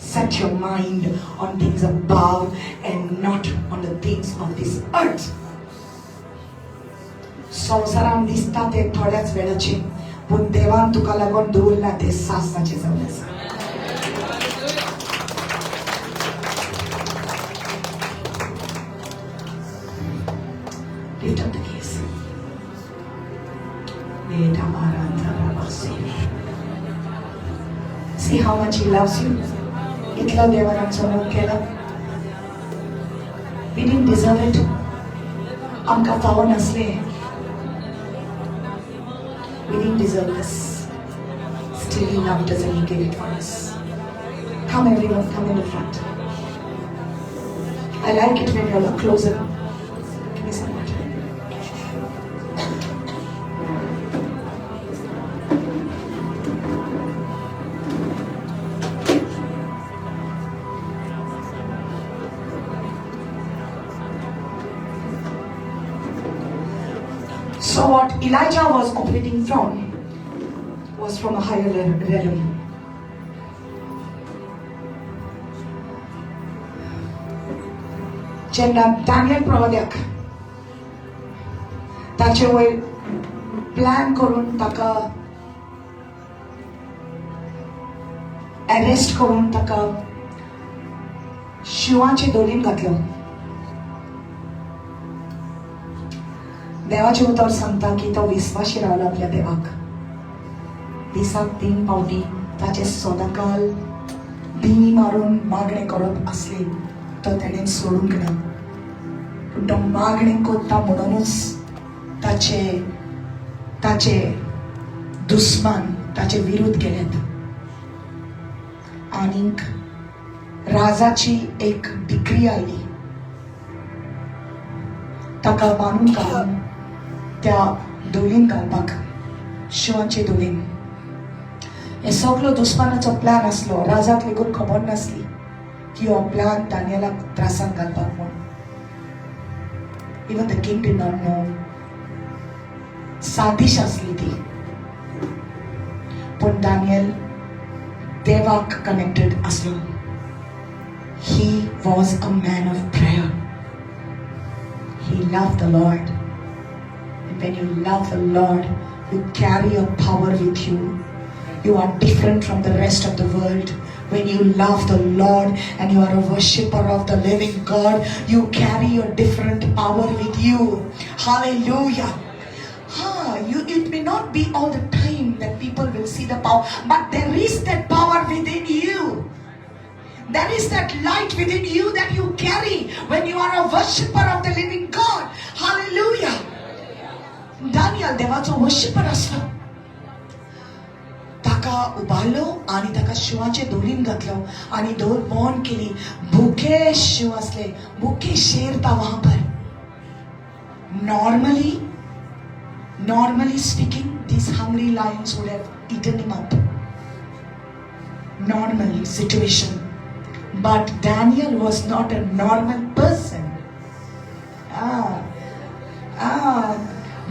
Set your mind on things above and not on the things of this earth. संवसारान दिसता ते थोड्याच वेळाचे, पूण देवान तुका लागून दवरला ते सासणाचे जावन आसा. Lift up the gaze. See how much He loves you. इतलो देवान आमचो मोग केला. We didn't deserve it. आमकां फावो नासलें. We didn't deserve this. Still He loved us and He gave it for us. Come everyone, come in the front. I like it when you're closer. Give me some water. So what Elijah was operating from was from a higher realm. जेन्ना Daniel प्रवाद्याक ताचे वयर plan करून ताका arrest करून ताका शिंवाचे दोरीन घातलो, देवाचें उतर सांगता की तो विस्वाशी रावलो आपल्या देवाक. दिसाक 3 फावटी ताचे सदांकाल दिमी मारून मागणें करप आसलें, तो तेणें सोडूंक ना. पूण तो मागणें करता म्हणूनच ताचे ताचे दुस्मान ताचे विरुद्ध गेल्यात. आनीक राजाची एक डिग्री आयली, ताका बांदून घालून त्या धोलीन घालपाक, शिंवाचे धोलीन. हे सगलो दुस्मानाचो प्लॅन आसलो. राजाक लेगून खबर नासली की हो प्लॅन दानियलाक त्रासान घालपाक म्हूण. Even the king did not know. सादीश आसली ती, पूण दानियल देवाक कनेक्टेड आसलो. He was a man of prayer. He loved the Lord. And when you love the Lord, you carry a power with you. You are different from the rest of the world. When you love the Lord and you are a worshipper of the living God, you carry a different power with you. Hallelujah. It may not be all the time that people will see the power, but there is that power within you. There is that light within you that you carry when you are a worshipper of the living God. Hallelujah. Daniel देवाचो worshipper आसलो. ताका उबारलो आनी ताका शिंवाचे दोरीन घातलो आनी दोर बंद केली. भुके शिंव आसले, भुके शेर था वहां पर. Normally speaking, these hungry lions would have eaten him up. Normal situation. But Daniel was not a normal person.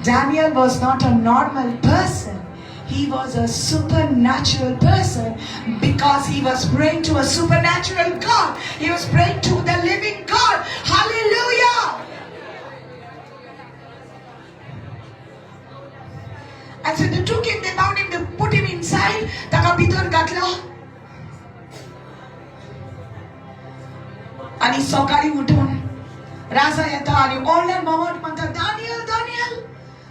Daniel was not a normal person. He was a supernatural person because he was praying to a supernatural God. He was praying to the living God. Hallelujah. And so they took him, they bound him, they put him inside. ताका भितर घातलो आनी सकाळी उठून राजा येता आनी व्हडल्यान बोवाळ म्हणटा, दानियल, दानियल,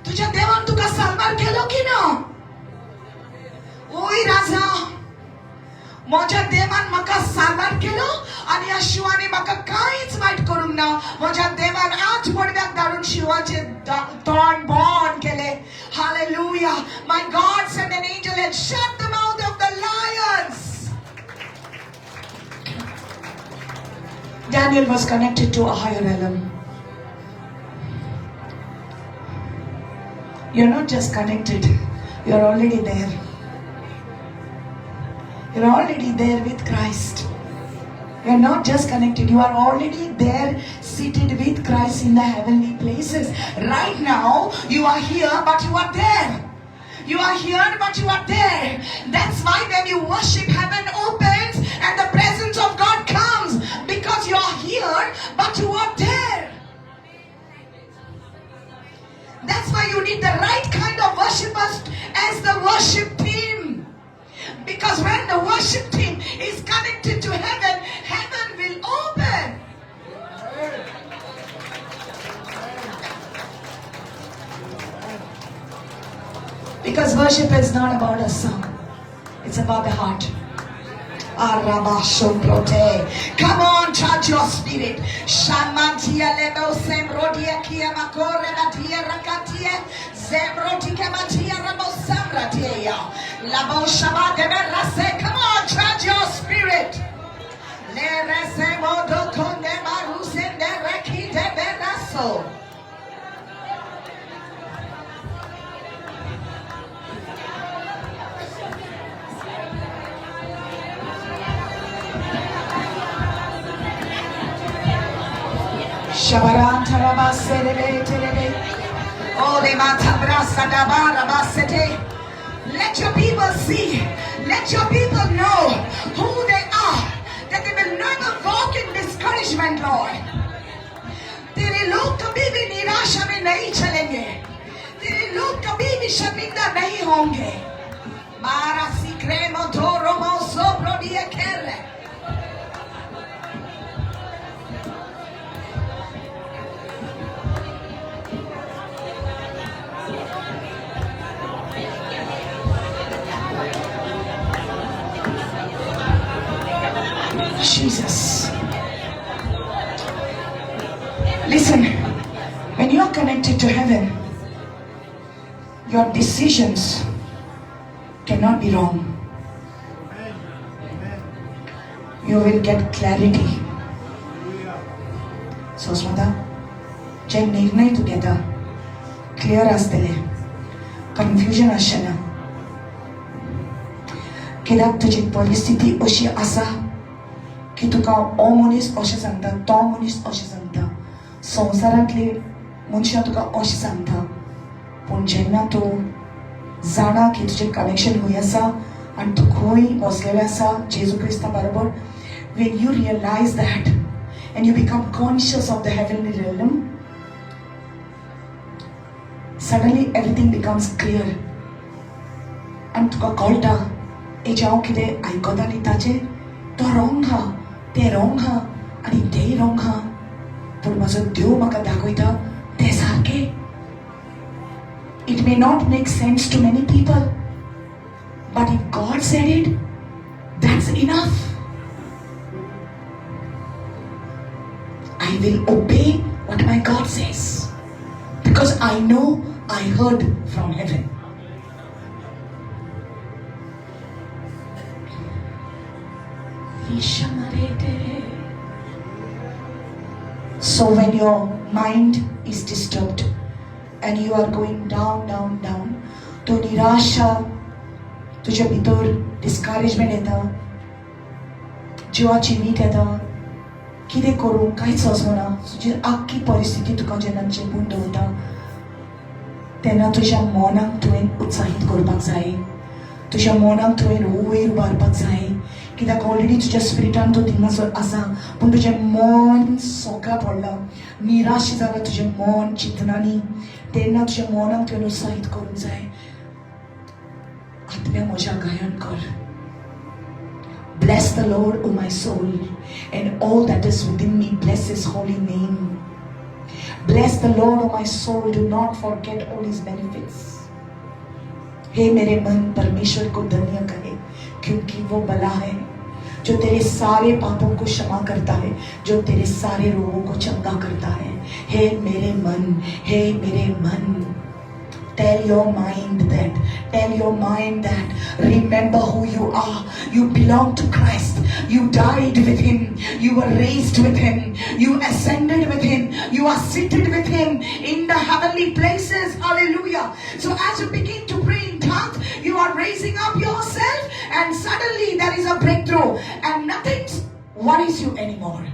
तुझ्या देवान तुका साल्वार केलो की ना? ओय राजा, म्हज्या देवान म्हाका साल्वार केलो आनी ह्या शिंवांनी म्हाका कांयच वायट करूंक ना. म्हज्या देवान आज पडव्याक धाडून शिंवाचें तोंड बंद केलें. Hallelujah. My God sent an angel and shut the mouth of the lions. Daniel was connected to a higher realm. You're not just connected, you're already there. You're already there with Christ. You're not just connected, you are already there, seated with Christ in the heavenly places. Right now, you are here, but you are there. You are here, but you are there. That's why when you worship, heaven opens and the presence of God comes. Because you are here, but you are there. That's why you need the right kind of worshipers as the worship team. Because when the worship team is connected to heaven, heaven will open. Because worship is not about a song, it's about the heart. Come on, charge your spirit. Shamantia lebo semrodia kia makore batia rakatia zemrotika matia rabo samratia labo shabate berase. Come on, charge your spirit. Le resemo do konde marusende rekite beraso. Let your people see, let your people know who they are, that they will never walk in discouragement, Lord. तेरे लोग कभी भी निराशा में नहीं चलेंगे, तेरे लोग कभी भी शर्मिंदा नहीं होंगे. मारा सिक्रेमो धोरोमो सोप्रो दिए खेल. Jesus. Listen, when you are connected to heaven, your decisions cannot be wrong. You will get clarity. So, Smata, जे निर्णय तूं घेता क्लियर आसतले, कन्फ्युजन आसचें ना. कित्याक तुजी परिस्थिती अशी आसा की तुका हो मनीस अशें सांगता, तो मनीस अशें सांगता, संवसारांतली मनशां तुका अशें सांगता. पूण जेन्ना तूं जाणा की तुजें कनेक्शन खंय आसा आनी तूं खंय बसलेलें आसा जेजू क्रिस्ता बरोबर, when you realize that and you become conscious of the heavenly realm, suddenly everything becomes clear. आनी तुका कळटा हेजें हांव कितें आयकतालें ताचें तो रोंग आहा, तें रोंग आहा आनी तेंय रोंग आहा, पूण म्हजो देव म्हाका दाखयता तें सारकें. It may not make sense to many people, but if God said it, that's enough. I will obey what my God says, because I know I heard from heaven. So when your mind is disturbed and you are going down, down, down, तो निराशा तुझ्या भितर discouragement येता, जिवाची वीट येता, कितें करूं कांयच वचना, तुजी आख्खी परिस्थिती तुका जेन्ना चेपून दवरता तेन्ना तुज्या मनाक तुवें उत्साहीत करपाक जाय, तुज्या मनाक तुवें वयर उबारपाक जाय. कित्याक ऑलरेडी तुज्या स्पिरिटान तूं थिंगासर आसा, पूण तुजें मन सगळें पडलां, निराश जालां तुजें मन चिंतनांनी. तेन्ना तुज्या मनाक तुवें उत्साहीत करूंक जाय. आत्म्या म्हज्या गायन कर. Bless the Lord, O my soul, and all that is within me, bless His holy name. Bless the Lord, O my soul, do not forget all His benefits. हे मेरे मन, परमेश्वर को धन्य कहे, क्योंकि वो भला है. जो तेरे सारे पापों को क्षमा करता है, जो तेरे सारे रोगों को चंगा करता है। हे मेरे मन, हे मेरे मन, tell your mind that, tell your mind that, remember who you are. You belong to Christ. You died with him. You were raised with him. You ascended with him. You are seated with him in the heavenly places. Hallelujah. So as you begin to pray in tongues, you are raising up yourself, and suddenly there is a breakthrough, and nothing worries you anymore.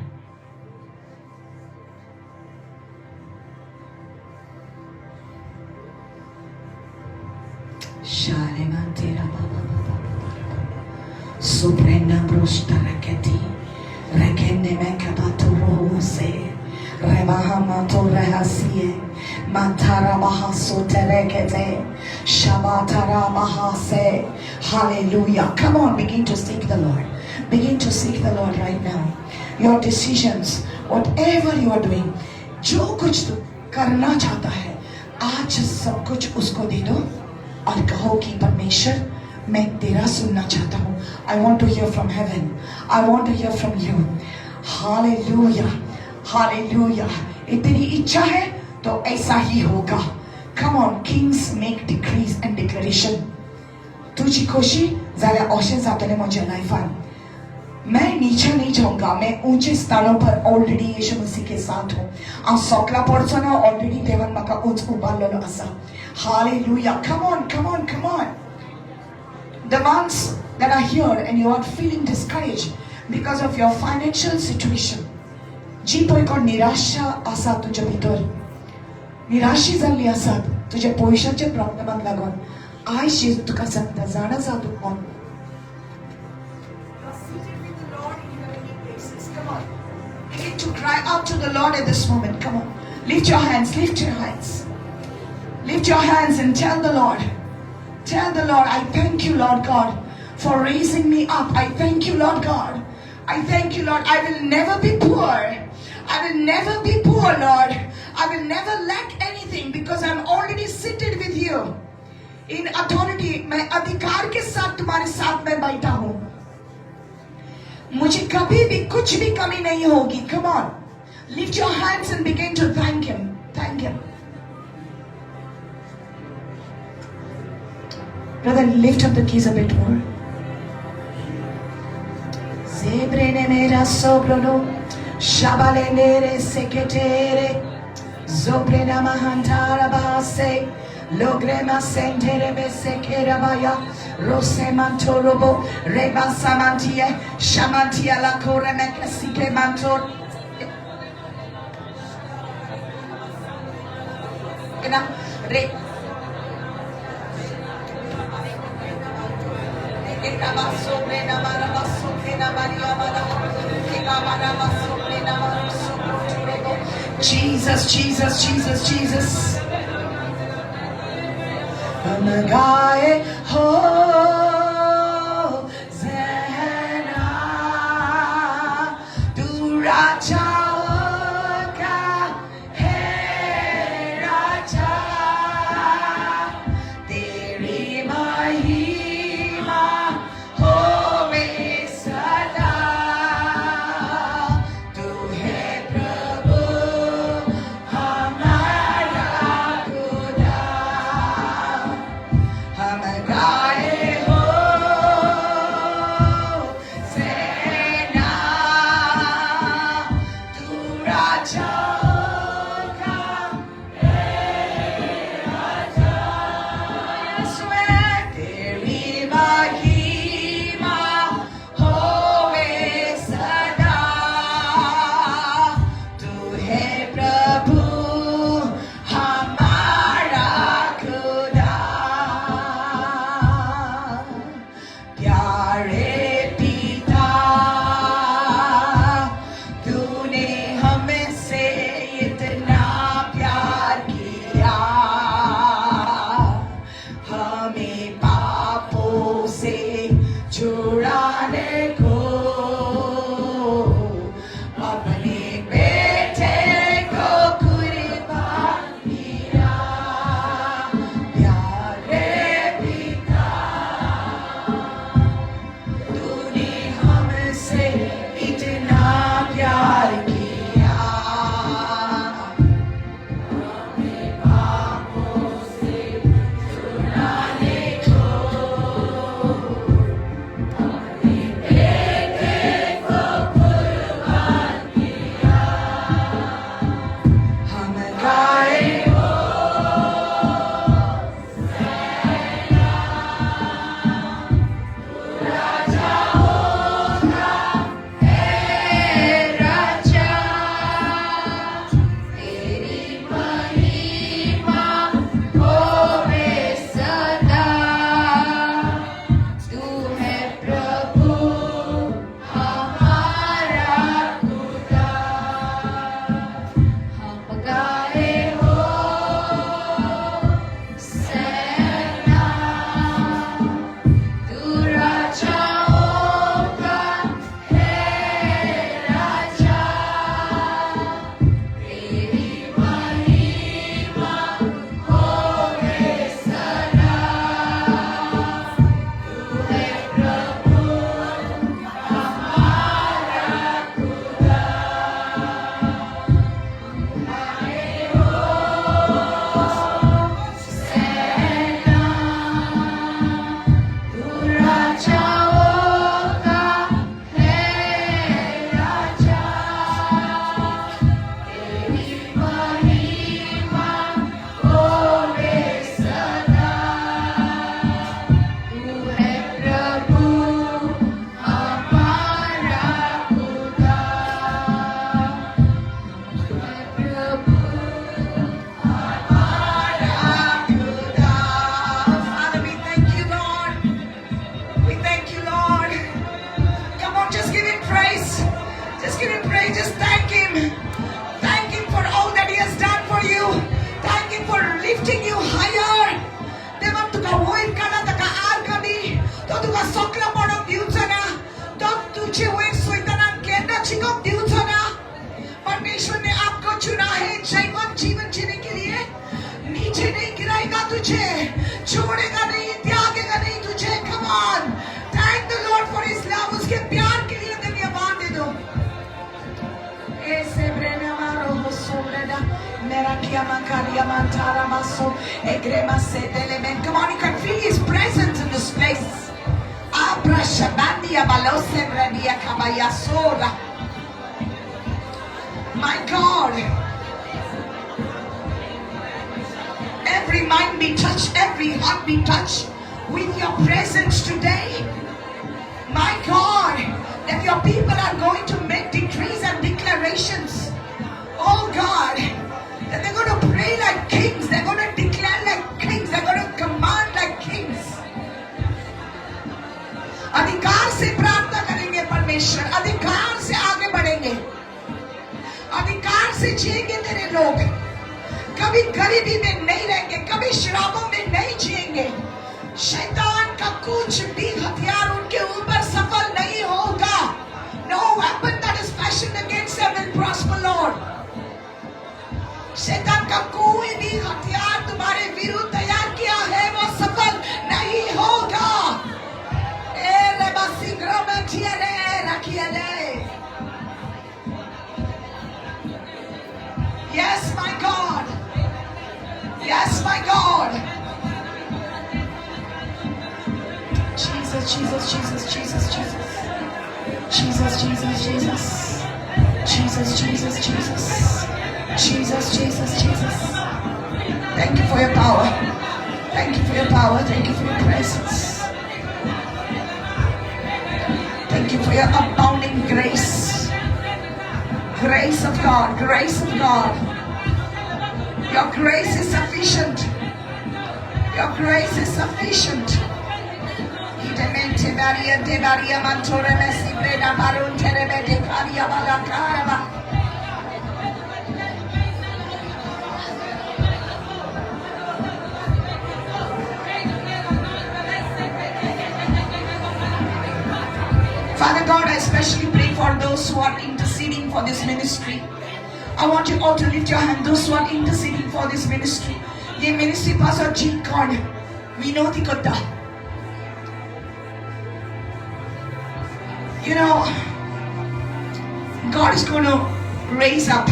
Suprena brusta raketi, rekene mekabato rohose, rebahamato rehasie, mantara mahaso terekete, shabatara mahase. Hallelujah. Come on, begin to seek the Lord. Begin to seek the Lord right now. Your decisions, whatever you are doing, जो कुछ तू करना चाहता है, आज सब कुछ उसको दे दो और कहो कि परमेश्वर, मैं तेरा सुनना चाहता हूँ। I want to hear from heaven. I want to hear from you. Hallelujah, hallelujah. ये तेरी इच्छा है तो ऐसा ही होगा। Come on, kings make decrees and declaration. तुझी खोशी जाल्यार अशें जातलें म्हज्या लायफान। मैं नीचे नहीं जाऊंगा, मैं ऊंचे स्थानों पर ऑलरेडी यीशु मसीह के साथ हूँ। हांव सोकला पडचो ना, ऑलरेडी देवान म्हाका उंच उबारलेलो आसा। Hallelujah. Come on, come on, come on. The ones that are here and you are feeling discouraged because of your financial situation, जी पळय कोण निराशा आसा तुज्या भितर, निराशी जाल्ली आसात तुज्या पयशाच्या प्रॉब्लमाक लागून, आयज जेजू तुका सांगता, जाणा जा तूं कोण. You are seated with the Lord in heavenly places. Come on. Begin to cry out to the Lord at this moment. Come on. Lift your hands, lift your hands. Lift your hands and tell the Lord. Tell the Lord, I thank you, Lord God, for raising me up. I thank you, Lord God. I thank you, Lord. I will never be poor. I will never be poor, Lord. I will never lack anything because I'm already seated with you in authority. मैं अधिकार K साथ तुम्हारे साथ में बैठा हूं। मुझे कभी भी कुछ भी कमी नहीं होगी। Come on. Lift your hands and begin to thank him. Thank him. Brother, lift up the keys a bit more. Zebrene mera sobrono, shabalenere seketere, zobrena mahantara bahase, logrema sentere besekerabaya, rose mantorobo, reba samantie, shamantia la koremeke sike mantor. Re. Jesus, Jesus, Jesus, Jesus. हम गाए हो ज़हना, तू राजाओं का है राजा, तेरी महिमा होवे सदा, तू है प्रभु हमारा खुदा। हम गाए Come on, you can feel His presence in this place. My God, every mind be touched, every heart be touched with your presence today. My God, that your people are going to make decrees and declarations. Oh God, that they're going to pray like kings, they're going to declare like kings, they're going to command like kings. अधिकार से प्रार्थना करेंगे परमेश्वर, अधिकार से आगे बढ़ेंगे, अधिकार से जिएंगे तेरे लोग। कभी गरीबी में नहीं रहेंगे, कभी शराबों में नहीं जिएंगे। शैतान का कुछ भी हथियार उनके ऊपर सफल नहीं होगा। No weapon that is fashioned against them will prosper, Lord. शैतान का कोई भी हथियार तुम्हारे विरुद्ध तैयार किया है वो सफल नहीं होगा। Yes, my God. Yes, my God. Jesus, Jesus, Jesus, Jesus, Jesus. Jesus, Jesus, Jesus. Jesus, Jesus, Jesus. Jesus, Jesus, Jesus. Thank you for your power. Thank you for your power. Thank you for your presence. Thank you for your abounding grace. Grace of God, grace of God. Your grace is sufficient. Your grace is sufficient. Father God, I especially pray for those who are interceding for this ministry. I want you all to lift your hand, those who are interceding for this ministry. ये ministry pastor G God, विनोदी करता. You know, God is going to raise up.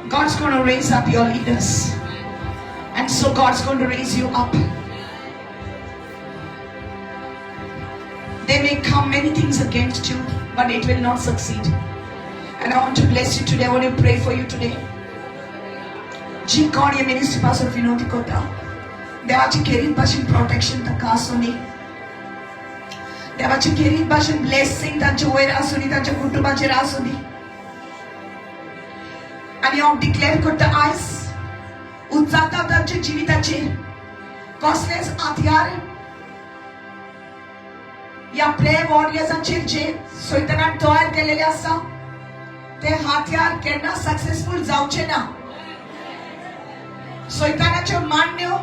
God's going to raise up your leaders. And so God's going to raise you up. There may come many things against you, but it will not succeed. And I want to bless you today. I want to pray for you today. जी गॉड ये ministry पासून विनोदी करता, देवाची खेरीत भाशेन protection तांकां आसूं दी, देवाची खेरीत भाशेन ब्लेसिंग तांचे वयर आसूं दी, तांच्या कुटुंबाचेर आसूं दी. आनी हांव डिक्लेअर करता आयज उच्चारता तांच्या जिविताचेर कसलेच हत्यार या प्रेयर वॉरियर्सांचेर जे सैतानान तयार केलेले आसा ते हत्यार केन्ना सक्सेसफूल जावचे ना. सैतानाच्यो मान्यो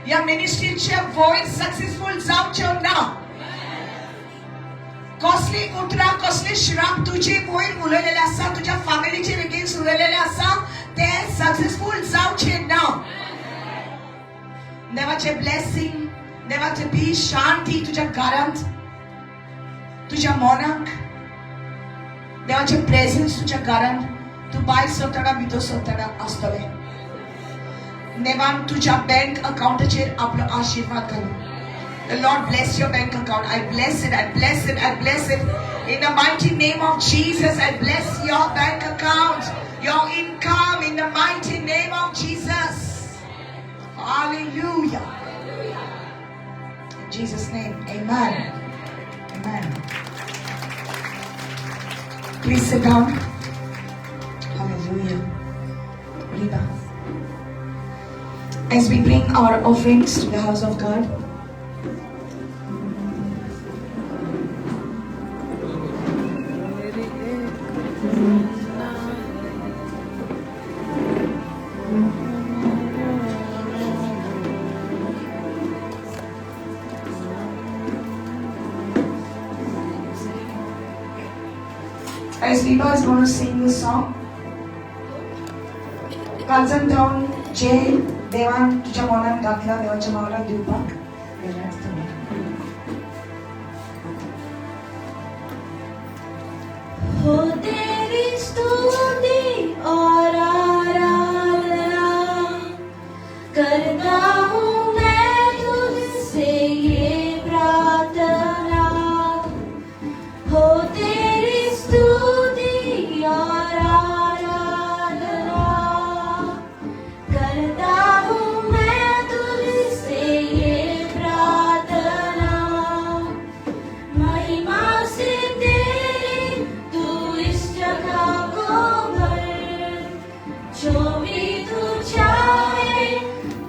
या मिनिस्ट्रीचे वयर सक्सेसफूल जावच्यो ना. कसली उतरां, कसली श्राप तुजे वयर उलयलेले आसा, तुज्या फॅमिलीचेर अगेन्स्ट उलयलेले आसा, ते सक्सेसफूल जावचे ना. देवाचे ब्लेसिंग, देवाचे पीस, शांती तुज्या घरांत, तुज्या मनाक, देवाचे प्रेझन्स तुज्या घरांत, तूं भायर सरतना भितर सरतना आसतलें. देवान तुज्या बँक अकाउंटाचेर आपलो आशिर्वाद घालूं. The Lord bless your bank account. I bless it, I bless it, I bless it. In the mighty name of Jesus, I bless your bank account, your income, in the mighty name of Jesus. Hallelujah. In Jesus' name, amen. Amen. Please sit down. Hallelujah. Rita. As we bring our offerings to the house of God, as Viva is going to sing this song, कालच्यान जावन जे देवान तुज्या मनान घातला देवाच्या मावलाक दिवपाक गेल्यार तुमी. हो तेरी स्तुति और आराधना। करता हूँ मैं तुझसे ये प्रार्थना, हो तेरी स्तुति और आराधना। करता हूँ मैं तुझसे ये प्रार्थना, महिमा से तेरी तू इस जगह को भर। जो भी तू चाहे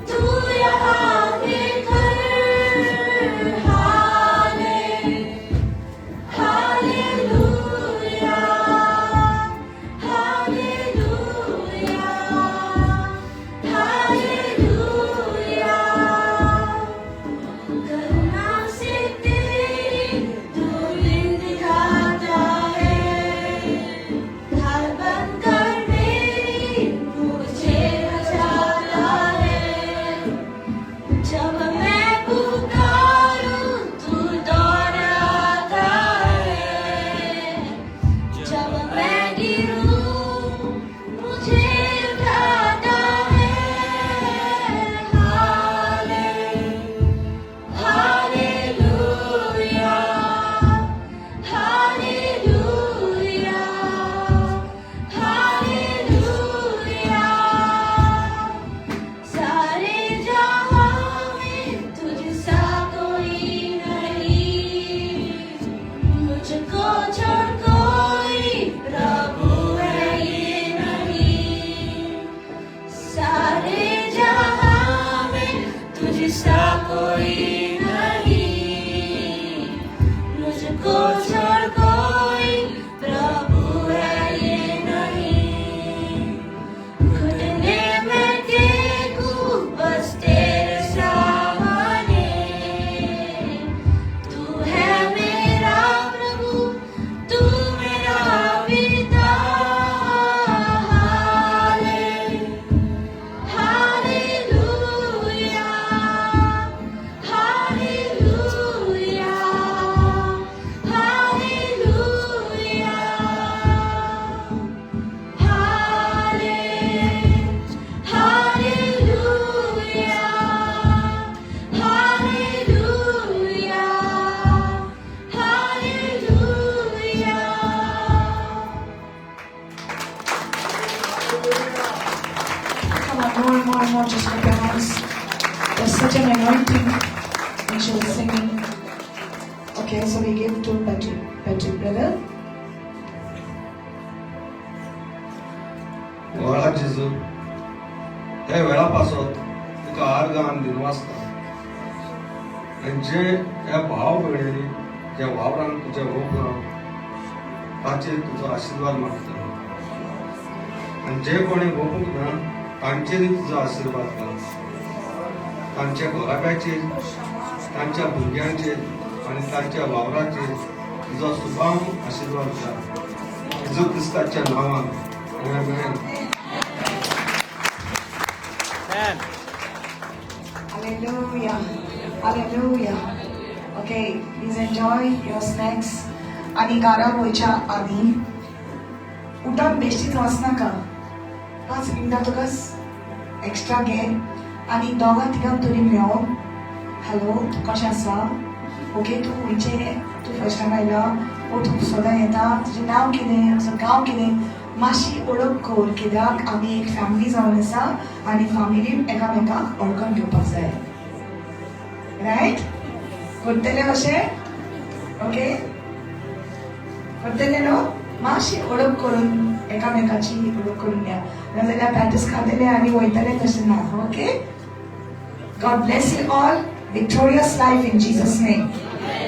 तू यहाँ पे कर। हाले हालेलुया, हालेलुया, हालेलुया। करुणा से तेरी तू दिन दिखाता है, ढाल बनकर मेरी मुझे बचाता है। जब मैं पुकारूं तू दौड़ आता है, जब मैं गिरूं मुझे उठाता है। हाले हालेलुया, हालेलुया, हालेलुया। सारे जहां में तुझसा कोई नहीं, मुझको छोड़ कोई प्रभु है ये नहीं। सारे जहां में तुझसा कोई नहीं, मुझको छोड़ कोई प्रभु है ये नहीं। घुटने में टेकूं बस तेरे सामने, तू है मेरा प्रभु, तू मेरा पिता। हाले हालेलुया, हालेलुया, हालेलुया। हाले hallelujah, hallelujah, hallelujah. Come on, more and more and more, just clap your hands. There's such an anointing when she was singing. Okay, so we give to Patrick, Patrick brother. व्हडा जेजू, त्या वेळा पासत तुका आर्गां दिनवासता आनी जे ह्या भाव भयणींनी ज्या वावरान तुज्या रोपलां ताचेर तुजो आशिर्वाद मागता आनी जे कोणी रोपूंक ना तांचेरय तुजो आशिर्वाद घाल. तांच्या घराब्याचेर, तांच्या भुरग्यांचेर आनी तांच्या वावराचेर तुजो सुबाम आशिर्वाद घाल. जेजू क्रिस्ताच्या नांवान, आमेन. Amen. Hallelujah. Hallelujah. Okay, please enjoy your snacks. आनी घरा वयच्या आदी उठून बेश्टीच वचनाका. 5 मिनटां तुका एक्स्ट्रा घे आनी दोगां तिगांक तरी मेळो. हॅलो, तूं कशें आसा? ओके, तूं खंयचें? तूं फर्स्ट टायम आयला ओ तूं सदां येता? तुजें नांव कितें? तुजो गांव कितें? मातशी वळख कर, कित्याक आमी एक फॅमिली जावन आसा आनी फॅमिलीन एकामेकाक वळखून घेवपाक जाय, रायट? करतले अशें? ओके, करतले न्हू? मातशी वळख करून, एकामेकाची वळख करून घ्या. नाजाल्यार पॅटीस खातले आनी वयतले, तशें ना. Okay, God bless you all. Victorious life in Jesus' name.